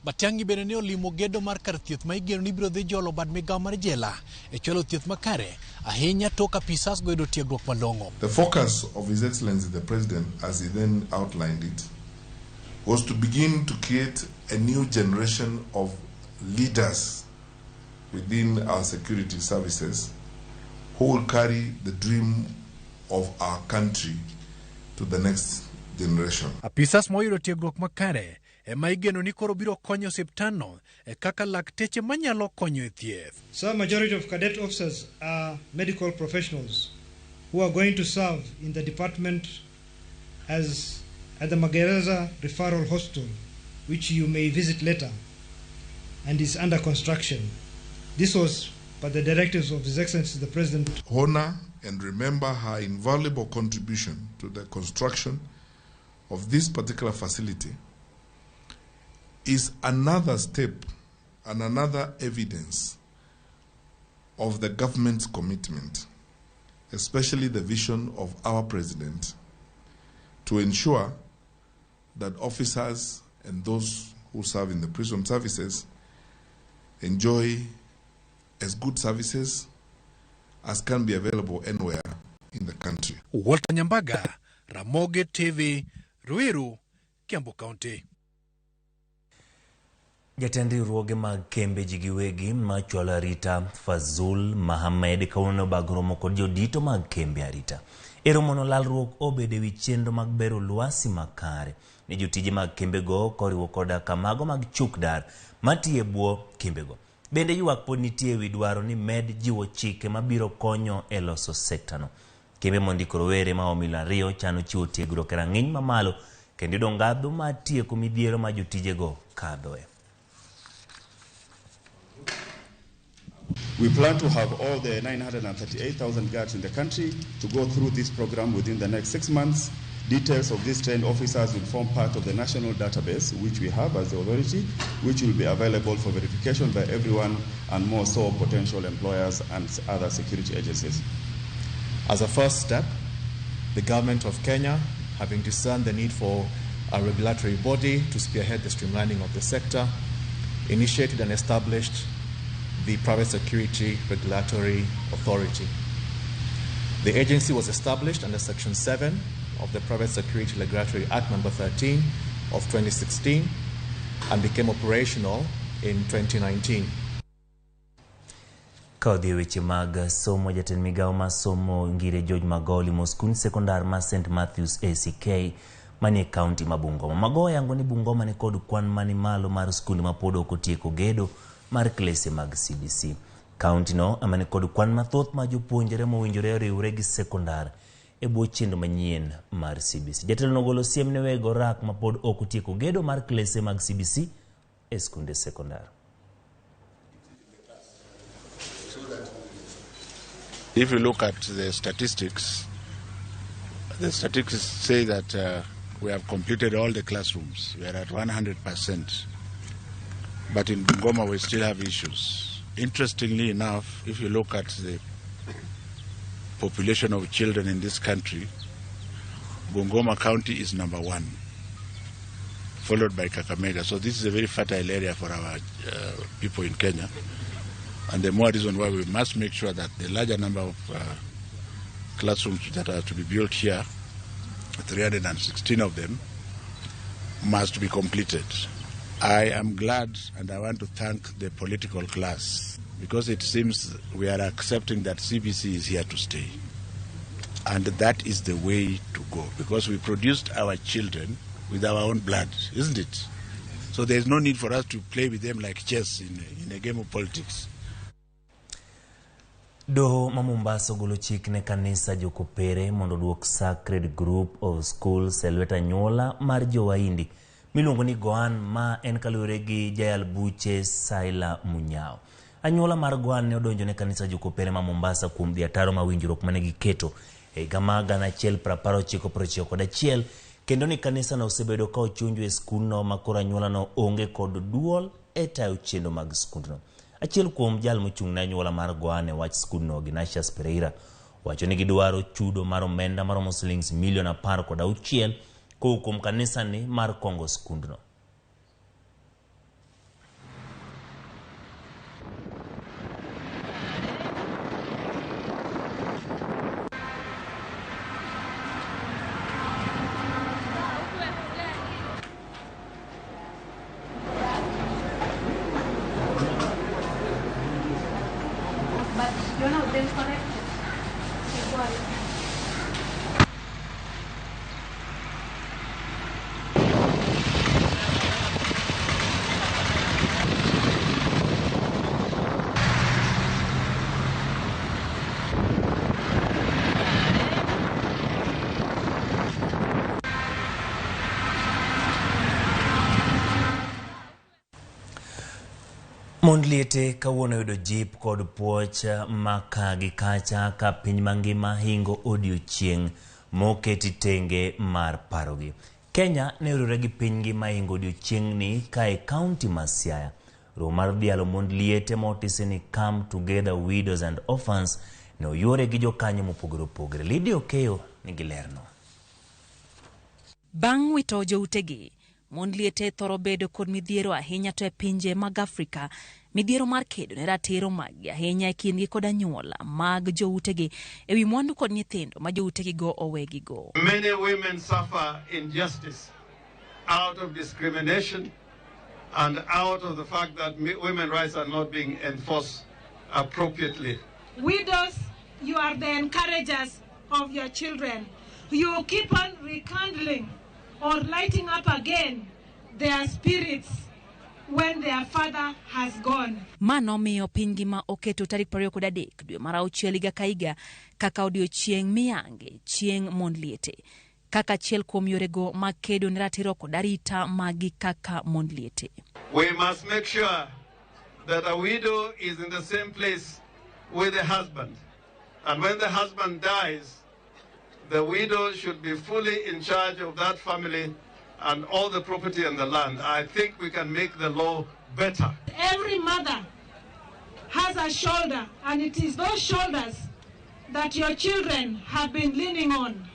Matiang'i bende ne olimo gedo mar kar thieth ma igeno ni biro dhi jolo bad migao mar jela e chwalo thieth makare ahinya tok apisas go yudo tiegruok malong'o. The focus of His Excellency the President, as he then outlined it, was to begin to create a new generation of leaders within our security services who will carry the dream of our country to the next generation. Apisas moyudo tiegruok makare ema igeno ni koro biro konyo osiptandno e kaka lakteche manyalo konyo e thieth. So majority of cadet officers are medical professionals who are going to serve in the department as at the Magereza Referral Hospital, which you may visit later, and is under construction. This was by the directives of His Excellency the President. Honor and remember her invaluable contribution to the construction of this particular facility is another step and another evidence of the government's commitment, especially the vision of our president, to ensure that officers and those who serve in the prison services enjoy as good services as can be available anywhere in the country. Walter Nyambaga, Ramogi TV, Ruiru, Kiambu County. Jatend riwruoge mag kembe ji giwegi machwalo arita Fazul Mahamed kawuono obag romo kod jodito mag kembe arita. E romono lalruok obedo ewi chenro mag bero lwasi makare ne jotije mag kembego koriwo koda kamago mag chukdar matiyo e bwo kembego. Bende ywak pod nitie ewi dwaro ni med jiwo chike mabiro konyo e loso sektano. Kembe mondiko rowere maomo milion 2 chano chiwo tiegruok e rang'iny mamalo kendo yudo ngadhu mar tieko midhiero ma jotijego kadhoe. We plan to have all the 938,000 guards in the country to go through this program within the next 6 months. Details of these trained officers will form part of the national database, which we have as the authority, which will be available for verification by everyone and more so potential employers and other security agencies. As a first step, the government of Kenya, having discerned the need for a regulatory body to spearhead the streamlining of the sector, initiated and established the Private Security Regulatory Authority. The agency was established under Section 7 of the Private Security Regulatory Act number 13 of 2016 and became operational in 2019. Ka odhi e weche mag somo, jatend migao mar somo Ngire George Magoha olimo skund sekondar mar St Matthews ACK manie kaunti ma Bungoma. Magoha oyango ni Bungoma ni kod kwan mani malo mar skunde mapod ok otieko gedo mar klese mag CBC. Kaunti no ema ni kod kwan mathoth ma jopuonjre mowinjore oriwre gi sekondar e bwo chenro manyien mar CBC. Jatelo nogolo siem ne weg orak mapod ok otieko gedo mar klese mag CBC e skunde sekondar. If you look at the statistics say that we have completed all the classrooms. We are at 100%. But in Bungoma, we still have issues. Interestingly enough, if you look at the population of children in this country, Bungoma County is number 1, followed by Kakamega. So this is a very fertile area for our people in Kenya. And the more reason why we must make sure that the larger number of classrooms that are to be built here, 316 of them, must be completed. I am glad and I want to thank the political class, because it seems we are accepting that CBC is here to stay. And that is the way to go, because we produced our children with our own blood, isn't it? So there is no need for us to play with them like chess in a game of politics. Doho ma Mombasa ogolo chik ne kanisa jokopere mondo oduok Sacred Group of Schools e lwet anyuola mar jowaindi miluongo ni Goan, ma en kaluwore gi jayal buche Saila Munyao. Anyuola mar Goan ne odonjo ne kanisa jokopere ma Mombasa kuom dhi ataro ma winjruok mane giketo e higa mar 1991, kendo ni kanisa no osebedo ka ochunjo e skundno ma koro anyuolano onge kod duol e tayo chenro mag skundno. Achiel kuom jal mochung' ne anyuola mar Goan e wach skundno, Ignatius Pereira, wacho ni gidwaro chudo mar omenda maromo silings milion 16 kowuok kuom kanisani mar kongo skundno. Mond liete kawuono yudo jip kod puoch maka gi kacha ka piny mangima hingo odiochieng' moketi tenge mar parogi. Kenya ne oriwore gi piny ngima hingo odiochieng'ni ka e kaunti ma Siaya. Romo mar dhialo mond liete motisi ni Come Together Widows and Orphans ne oyuore gi jokanyo mopogore opogore. Lydia Okeyo nigi lerno. Bang' wito joutegi, mond liete thoro bedo kod midhiero ahinya to e pinje mag Afrika. Midhiero mar kedo ne ratiro maggi ahinya e kindgi kod anyuola mag joutegi ewi mwandu kod nyithindo ma joutegigo owegigo. Many women suffer injustice out of discrimination and out of the fact that women's rights are not being enforced appropriately. Widows, you are the encouragers of your children. You keep on rekindling or lighting up again their spirits when their father has gone. Mano miyo piny ngima oketo tarik 23 dwe mar auchiel higa ka higa kaka odiochieng' miyange chieng' mond liete, kaka achiel kuom yorego mag kedo ne ratiro kod arita maggi kaka mond liete. We must make sure that a widow is in the same place with the husband, and when the husband dies, the widow should be fully in charge of that family and all the property and the land. I think we can make the law better. Every mother has a shoulder, and it is those shoulders that your children have been leaning on.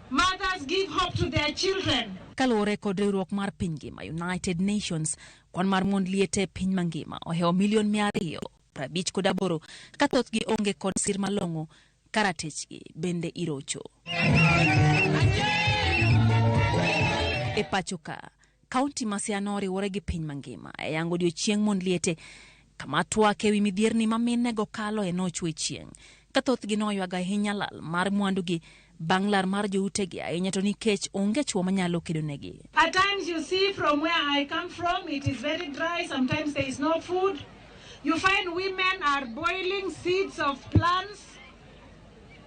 Mothers give hope to their children. Kaluwore kod riwruok mar piny ngima United Nations, kwan mar mond liete e piny mangima ohewo milion 258 ka thothgi onge kod sir malong'o karatechgi bende irocho. E pacho ka, kaunti ma Siaya noriwore gi piny mangima e yango odiochieng' mond liete, kama twak ewi midhierni ma minego kalo e nochwe chieng', ka thothgi noywago ahinya lal mar mwandugi bang' lar mar joutegi ahinya to nikech onge chwo manyalo kedonegi. At times you see from where I come from, it is very dry, sometimes there is no food. You find women are boiling seeds of plants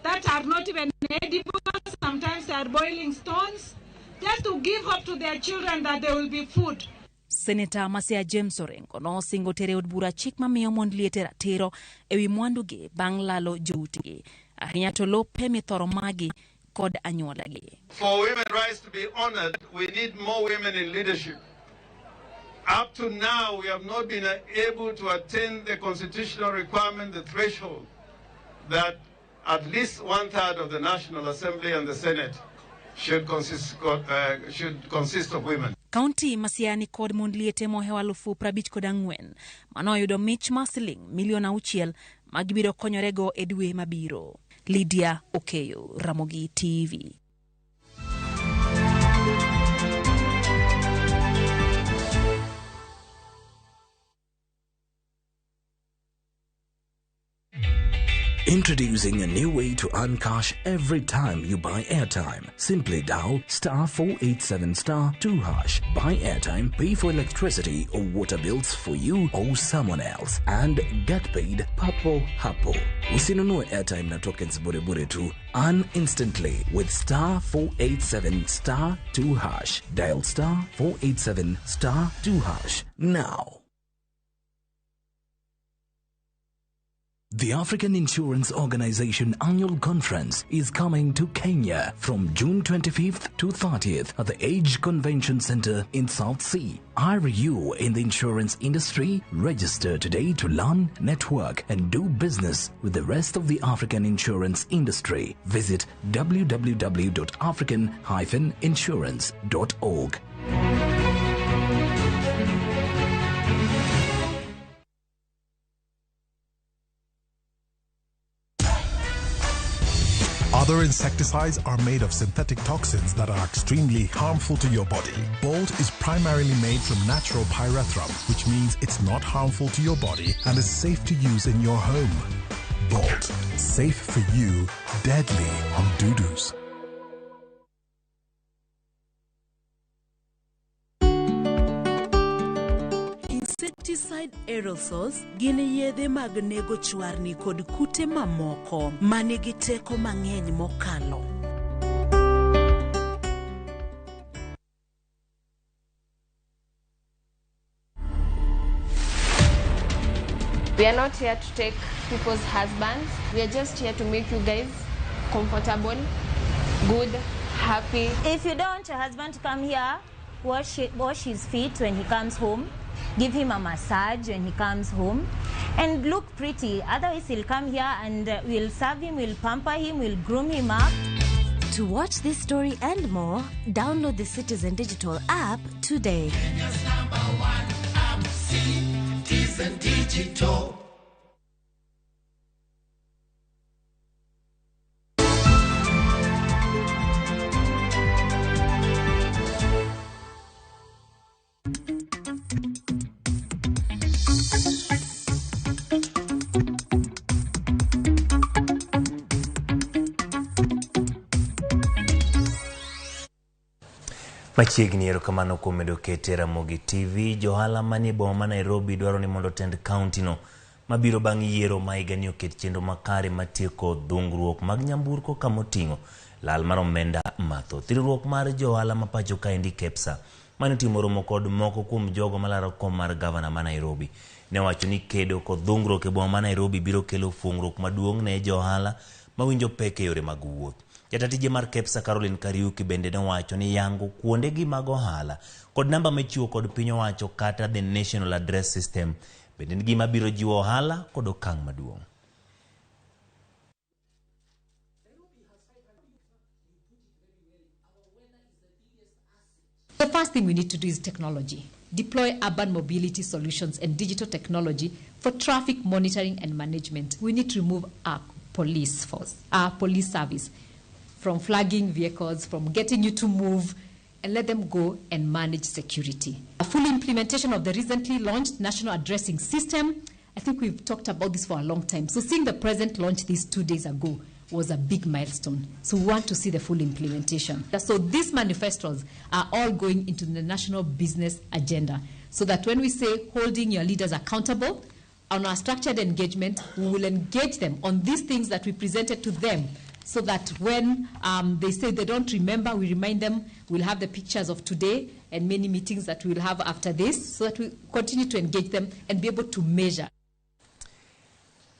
that are not even edible. Sometimes they are boiling stones, just to give hope to their children that there will be food. Seneta ma Siaya James Orengo nosingo tere od bura chik mamiyo mond liete ratiro ewi mwandugi bang' lalo joutgi, ahinya to lope mithoro magi kod anyuolagi. For women's rights to be honored, we need more women in leadership. Up to now, we have not been able to attain the constitutional requirement, the threshold, that at least 1/3 of the National Assembly and the Senate should consist of women. Kaunti ma Siaya ni kod mond liete mohewo 54,000 manoyudo mich mar siling milion 6 magibiro konyorego e dwe mabiro. Lydia Okeyo, Ramogi TV. Introducing a new way to earn cash every time you buy airtime. Simply dial *487*2#. Buy airtime, pay for electricity or water bills for you or someone else, and get paid papo hapo. Usinunue airtime na tokens bure bure tu. Earn instantly with *487*2#. Dial *487*2# now. The African Insurance Organization Annual Conference is coming to Kenya from June 25th to 30th at the Age Convention Center in South Sea. Are you in the insurance industry? Register today to learn, network, and do business with the rest of the African insurance industry. Visit www.african-insurance.org. Other insecticides are made of synthetic toxins that are extremely harmful to your body. Bolt is primarily made from natural pyrethrum, which means it's not harmful to your body and is safe to use in your home. Bolt, safe for you, deadly on dudus. Insecticide aerosols gin yedhe mag nego chwarni kod kute mamoko manigi teko mang'eny mokalo. We are not here to take people's husbands. We are just here to make you guys comfortable, good, happy. If you don't want your husband to come here, wash his feet when he comes home. Give him a massage when he comes home and look pretty. Otherwise, he'll come here and we'll serve him, we'll pamper him, we'll groom him up. To watch this story and more, download the Citizen Digital app today. Kenya's #1 app, Citizen Digital. Machiegni erokamano kuom medo kete Ramogi TV. Johala manie boma ma Nairobi dwaro ni mondo tend kaunti no mabiro bang' yiero ma higani oket chenro makare matieko dhungruok mag nyamburko kamoting'o lal mar omenda mathoth. Riwruok mar johala ma pacho kaendi KEPSA mane otimo romo kod moko kuom jogo malaro kom mar gavana ma Nairobi ne owacho ni kedo kod dhungruok e boma ma Nairobi biro kelo fuong'ruok maduong' ne johala mawinjo pek e yore mag wuoth. Jatatije mar KEPSA Caroline Kariuki bende nowacho ni yango kuondegi mag ohala kod namba michiwo kod piny owacho kata the National Address System bende en gima biro jiwo ohala kod okang' maduong'. The first thing we need to do is technology. Deploy urban mobility solutions and digital technology for traffic monitoring and management. We need to remove our police force, our police service, from flagging vehicles, from getting you to move, and let them go and manage security. A full implementation of the recently launched National Addressing System. I think we've talked about this for a long time. So seeing the president launch this 2 days ago was a big milestone. So we want to see the full implementation. So these manifestos are all going into the national business agenda, so that when we say holding your leaders accountable, on our structured engagement, we will engage them on these things that we presented to them so that when they say they don't remember, we remind them. We'll have the pictures of today and many meetings that we'll have after this, so that we continue to engage them and be able to measure.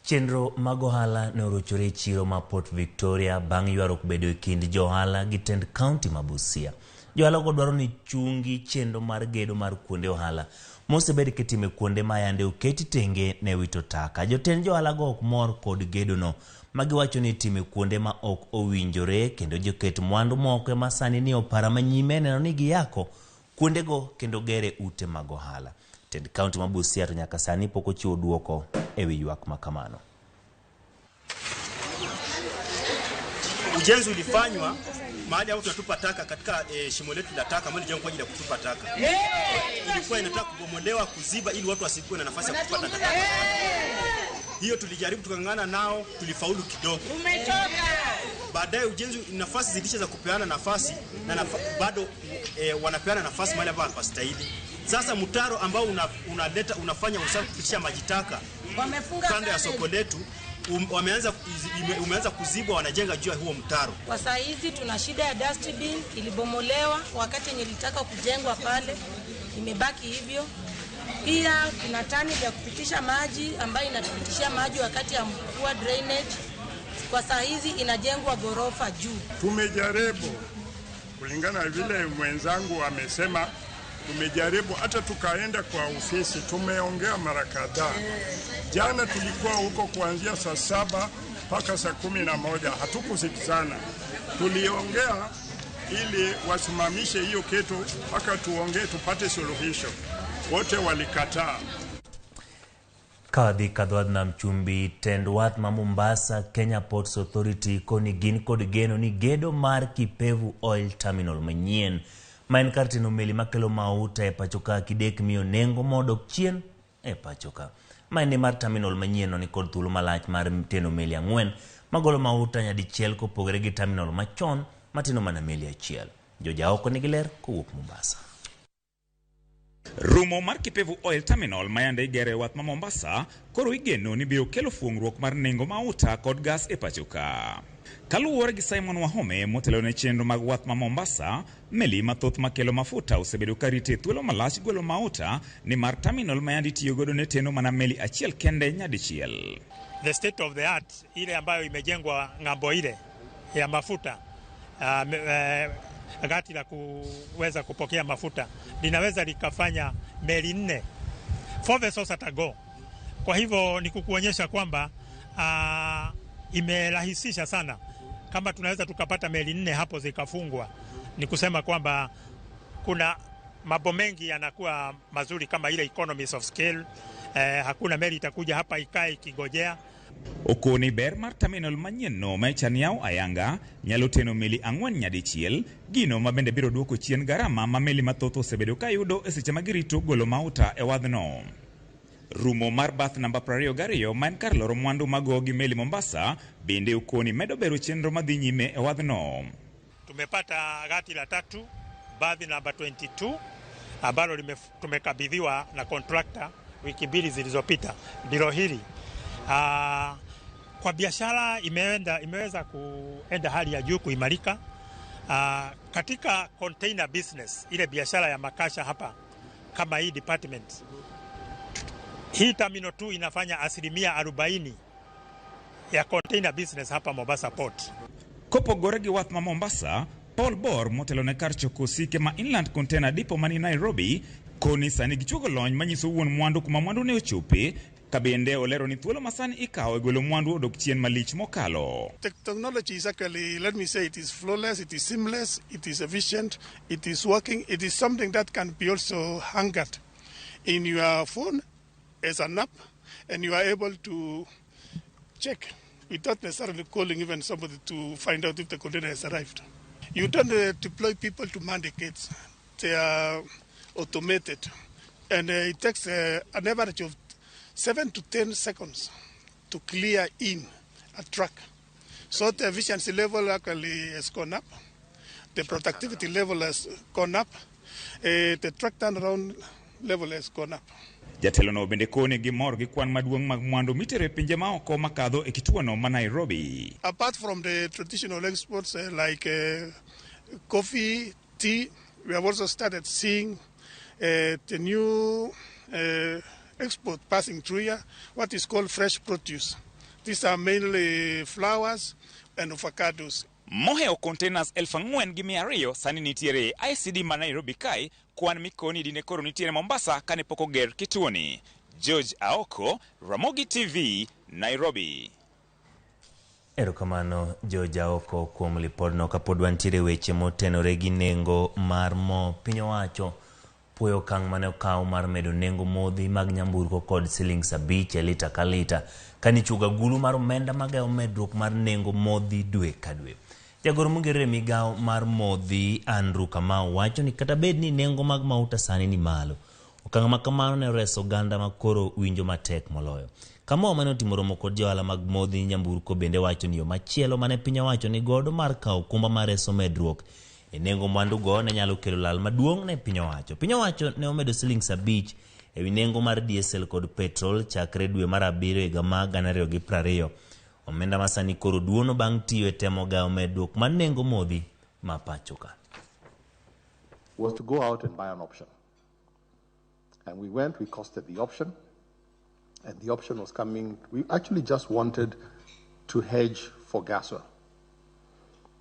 Chenro mag ohala ne orochore e chiro ma Port Victoria bang' ywaruok bedo e kind johala gi tend kaunti ma Busia. Johala go dwaro ni chungi chenro mar gedo mar kuonde ohala mosebed kitime kuonde ma yande oketi tenge ne wito taka. Jotend johala go ok mor kod gedono ma giwacho ni itime kuonde ma ok owinjore kendo joket mwandu moko ema sani ni opara manyime neno ni giyako kuondego kendo gere ute mag ohala. Tend kaunti ma Busia to nyaka sani pok ochiwo duoko e wi ywak ma kamano. Ujenzi ulifanywa mahali hapo tunatupa taka katika shimo letu la taka ambalo lilijengwa kwa ajili ya kutupa taka. Ilikuwa inataka kubomolewa, kuziba ili watu wasikuwe na nafasi ya kutupa taka. Hiyo tulijaribu tukang'ang'ana nao, tulifaulu kidogo. Umechoka. Baadaye ujenzi, nafasi zilisha za kupeana nafasi na bado wanapeana nafasi mahali ambapo hapastahili. Sasa mtaro ambao unaleta unafanya usafi kupitisha maji taka kando ya soko letu umeanza kuzibwa, wanajenga juu ya huo mtaro. Kwa saa hizi tuna shida ya dustbin ilibomolewa wakati yenye ilitaka kujengwa pale, imebaki hivyo. Pia kuna tani ya kupitisha maji ambayo inatupitishia maji wakati ya mvua, drainage. Kwa saa hizi inajengwa gorofa juu. Tumejaribu kulingana vile mwenzangu amesema, tumejaribu hata tukaenda kwa ofisi, tumeongea mara kadhaa. Jana tulikuwa huko kuanzia saa 7 mpaka saa 11, hatukusikizana. Tuliongea ili wasimamishe hiyo kitu mpaka tuongee tupate suluhisho. Wote walikataa. Kadhi kadhodh nam chumbi tend wath ma Mombasa Kenya Ports Authority koni gin kod geno ni gedo mar Kipevu Oil Terminal manyien ma en kar teno meli makelo mauta e pachoka kidek miyo nengo modok chien e pachoka. Ma en mar terminal manyien no ni kod thuolo malach mar teno meli 4 magolo mauta nyadichiel kopogore gi terminal machon mateno mana meli 1. Jojaoko nigi ler kowuok Mombasa. Rumo mar Kipevu Oil Terminal mayande igere wath ma Mombasa koro igeno ni biro kelo fuongruok mar nengo mauta kod gas e pachoka. Kaluwore gi Simon Wahome motelo ne chenro mag wath ma Mombasa, meli mathoth makelo mafuta osebedo karite thuolo malach golo mauta ni mar terminal mayande itiyo godo ne teno mana meli 1 kende nyadichiel. The state of the art ile ambayo imejengwa ng'ambo ile ya mafuta gati la kuweza kupokea mafuta linaweza likafanya meli 4, 4 vessels at a go. Kwa hivyo ni kukuonyesha kwamba imerahisisha sana. Kama tunaweza tukapata meli 4 hapo zikafungwa, ni kusema kwamba kuna mambo mengi yanakuwa mazuri kama ile economies of scale. Hakuna meli itakuja hapa ikae ikigojea. Okoni ber mar terminal manyien no ma ichan ayanga nyalo teno meli 4 nyadichiel, gino ma bende biro duoko chien garama ma meli mathoth osebedo kayudo e seche ma girito golo mauta e wadhno. Rumo mar bath namba 22 ma en kar loro mwandu mago gi meli Mombasa bende okoni medo bero chenro madhi nyime e wadhno. Tumepata gati la 3 bathi namba 22 ambalo tumekabidhiwa na contractor wiki 2 zilizopita. Ndilo hili. Kwa biashara imeweza kuenda hali ya juu kuimarika. Katika container business, ile biashara ya makasha hapa kama hii department, hii terminal 2 inafanya 40% ya container business hapa Mombasa Port. Kopogore gi wath ma Mombasa, Paul Bor motelo ne kar choko osike ma Inland Container Depot mani Nairobi koni sani gichuogo lony manyiso wuon mwandu kuma mwandu ne ochope, kabende olero ni thuolo masani ikawo e golo mwandu odok chien malich mokalo. Technology is actually, let me say, it is flawless, it is seamless, it is efficient, it is working, it is something that can be also anchored in your phone as an app, and you are able to check without necessarily calling even somebody to find out if the container has arrived. You don't deploy people to man the gates. They are automated, and it takes an average of 7 to 10 seconds to clear in a truck. So the efficiency level actually has gone up, the productivity level has gone up, the truck turnaround level has gone up. Jatelono bende koni gimor gi kwan maduong' mag mwandu mitero e pinje maoko makadho e kituono ma Nairobi. Apart from the traditional exports like coffee, tea, we have also started seeing the new export passing through here, what is called fresh produce. These are mainly flowers and avocados. Mohewo containers 4,200 sani nitiere ICD ma Nairobi kae, kwan mikoni dine koro nitiere Mombasa kane pok oger kituoni. George Aoko, Ramogi TV, Nairobi. Erokamano George Aoko kuom lipodno. Kapod wantiere weche motenore gi nengo mar mo, piny owacho puoyo okang' mane okaw mar medo nengo modhi mag nyamburko kod siling 5 e lita ka lita kanichuogo agulu mar omenda magayo medruok mar nengo modhi dwe ka dwe. Jagoro mong'ere e migawo mar modhi Andrew Kamau wacho ni kata bed ni nengo mag mauta sani ni malo, okang' ma kamano ne oreso oganda ma koro winjo matek moloyo. Kamau mane otimo romo kod johala mag modhi nyamburko bende wacho ni yo machielo mane piny owacho ni godo mar kawo okumba mar reso medruok e nengo mwandugo ne nyalo kelo lal maduong' ne piny owacho. Piny owacho ne omedo siling 5 ewi nengo mar diesel kod petrol chakre dwe mar 7 higa mar 2020. Omenda ma sani koro duono bang' tiyo e temo gayo medruok mar nengo modhi ma pacho ka. Was to go out and buy an option. And we went, we costed the option, and the option was coming. We actually just wanted to hedge for gas oil,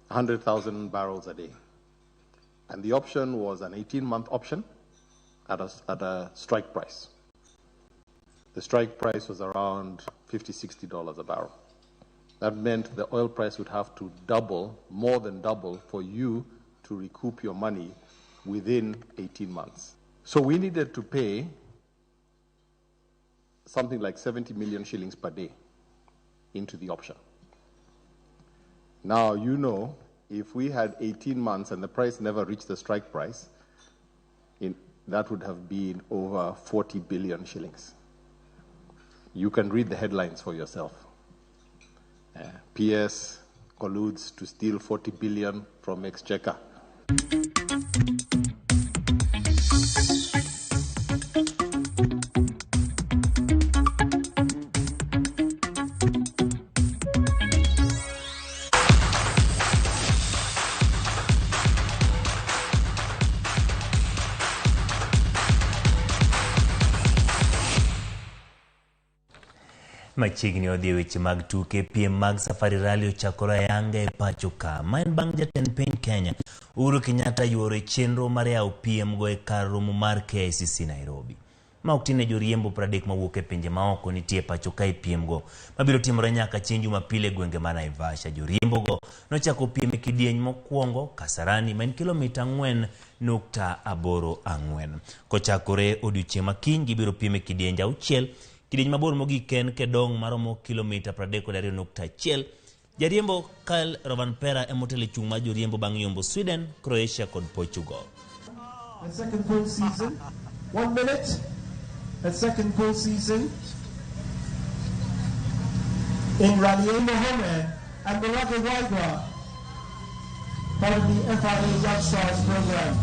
100,000 barrels a day. And the option was an 18-month option at a strike price. The strike price was around $50, $60 a barrel. That meant the oil price would have to double, more than double, for you to recoup your money within 18 months. So we needed to pay something like 70 million shillings per day into the option. Now, you know, if we had 18 months and the price never reached the strike price, that would have been over 40 billion shillings. You can read the headlines for yourself. PS colludes to steal 40 billion from Exchequer. Machiegni odhi e weche mag tuke. Piem mag Safari Rally ochakore ayanga e pacho ka. Ma en bang' jatend piny Kenya Uhuru Kenyatta yuoro e chenro mar yawo piem go e kar romo mar KICC Nairobi. Ma ok tine joriembo 30 mawuok e pinje maoko nitie pacho ka e piem go mabiro timore nyaka chieng' Jumapil e gwenge ma Naivasha. Joriembo go nochako piem e kidieny mokwongo Kasarani ma en kilomita 4.84. Kochakore odiochieng' ma kiny gibiro piem e kidienje 6. Kidieny mabor mogik en Kedong maromo kilomita 32.1. Jariembo Kyle Rovanpera emotelo e chung' mar joriembo bang' yombo Sweden, Croatia kod Portugal. The second full season, 1 minute. The second full season in Rally Mohammed and Maraga Waigwa, part of the FIA Young Stars program.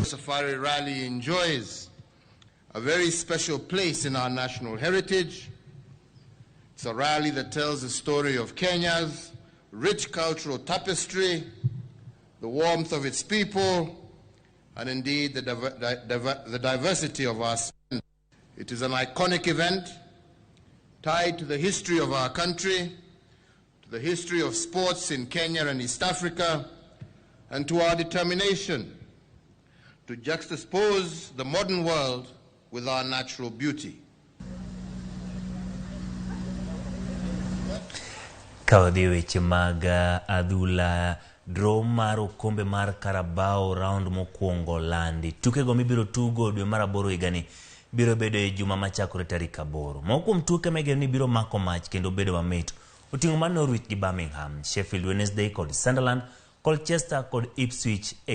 Safari Rally enjoys a very special place in our national heritage. It's a rally that tells the story of Kenya's rich cultural tapestry, the warmth of its people, and indeed the diversity of our land. It is an iconic event tied to the history of our country, to the history of sports in Kenya and East Africa, and to our determination to juxtapose the modern world with our natural beauty. Ka wadhi weche mag adhula, draw mar okombe mar Carabao round mokwongo landi. Tukego mibiro tugo dwe mar 8 higani biro bedo e juma machakore tarik 8. Moko kuom tuke megeno ni biro mako mach kendo bedo mamit oting'o mar Norwich gi Birmingham, Sheffield Wednesday kod Sunderland, Colchester kod Ipswich e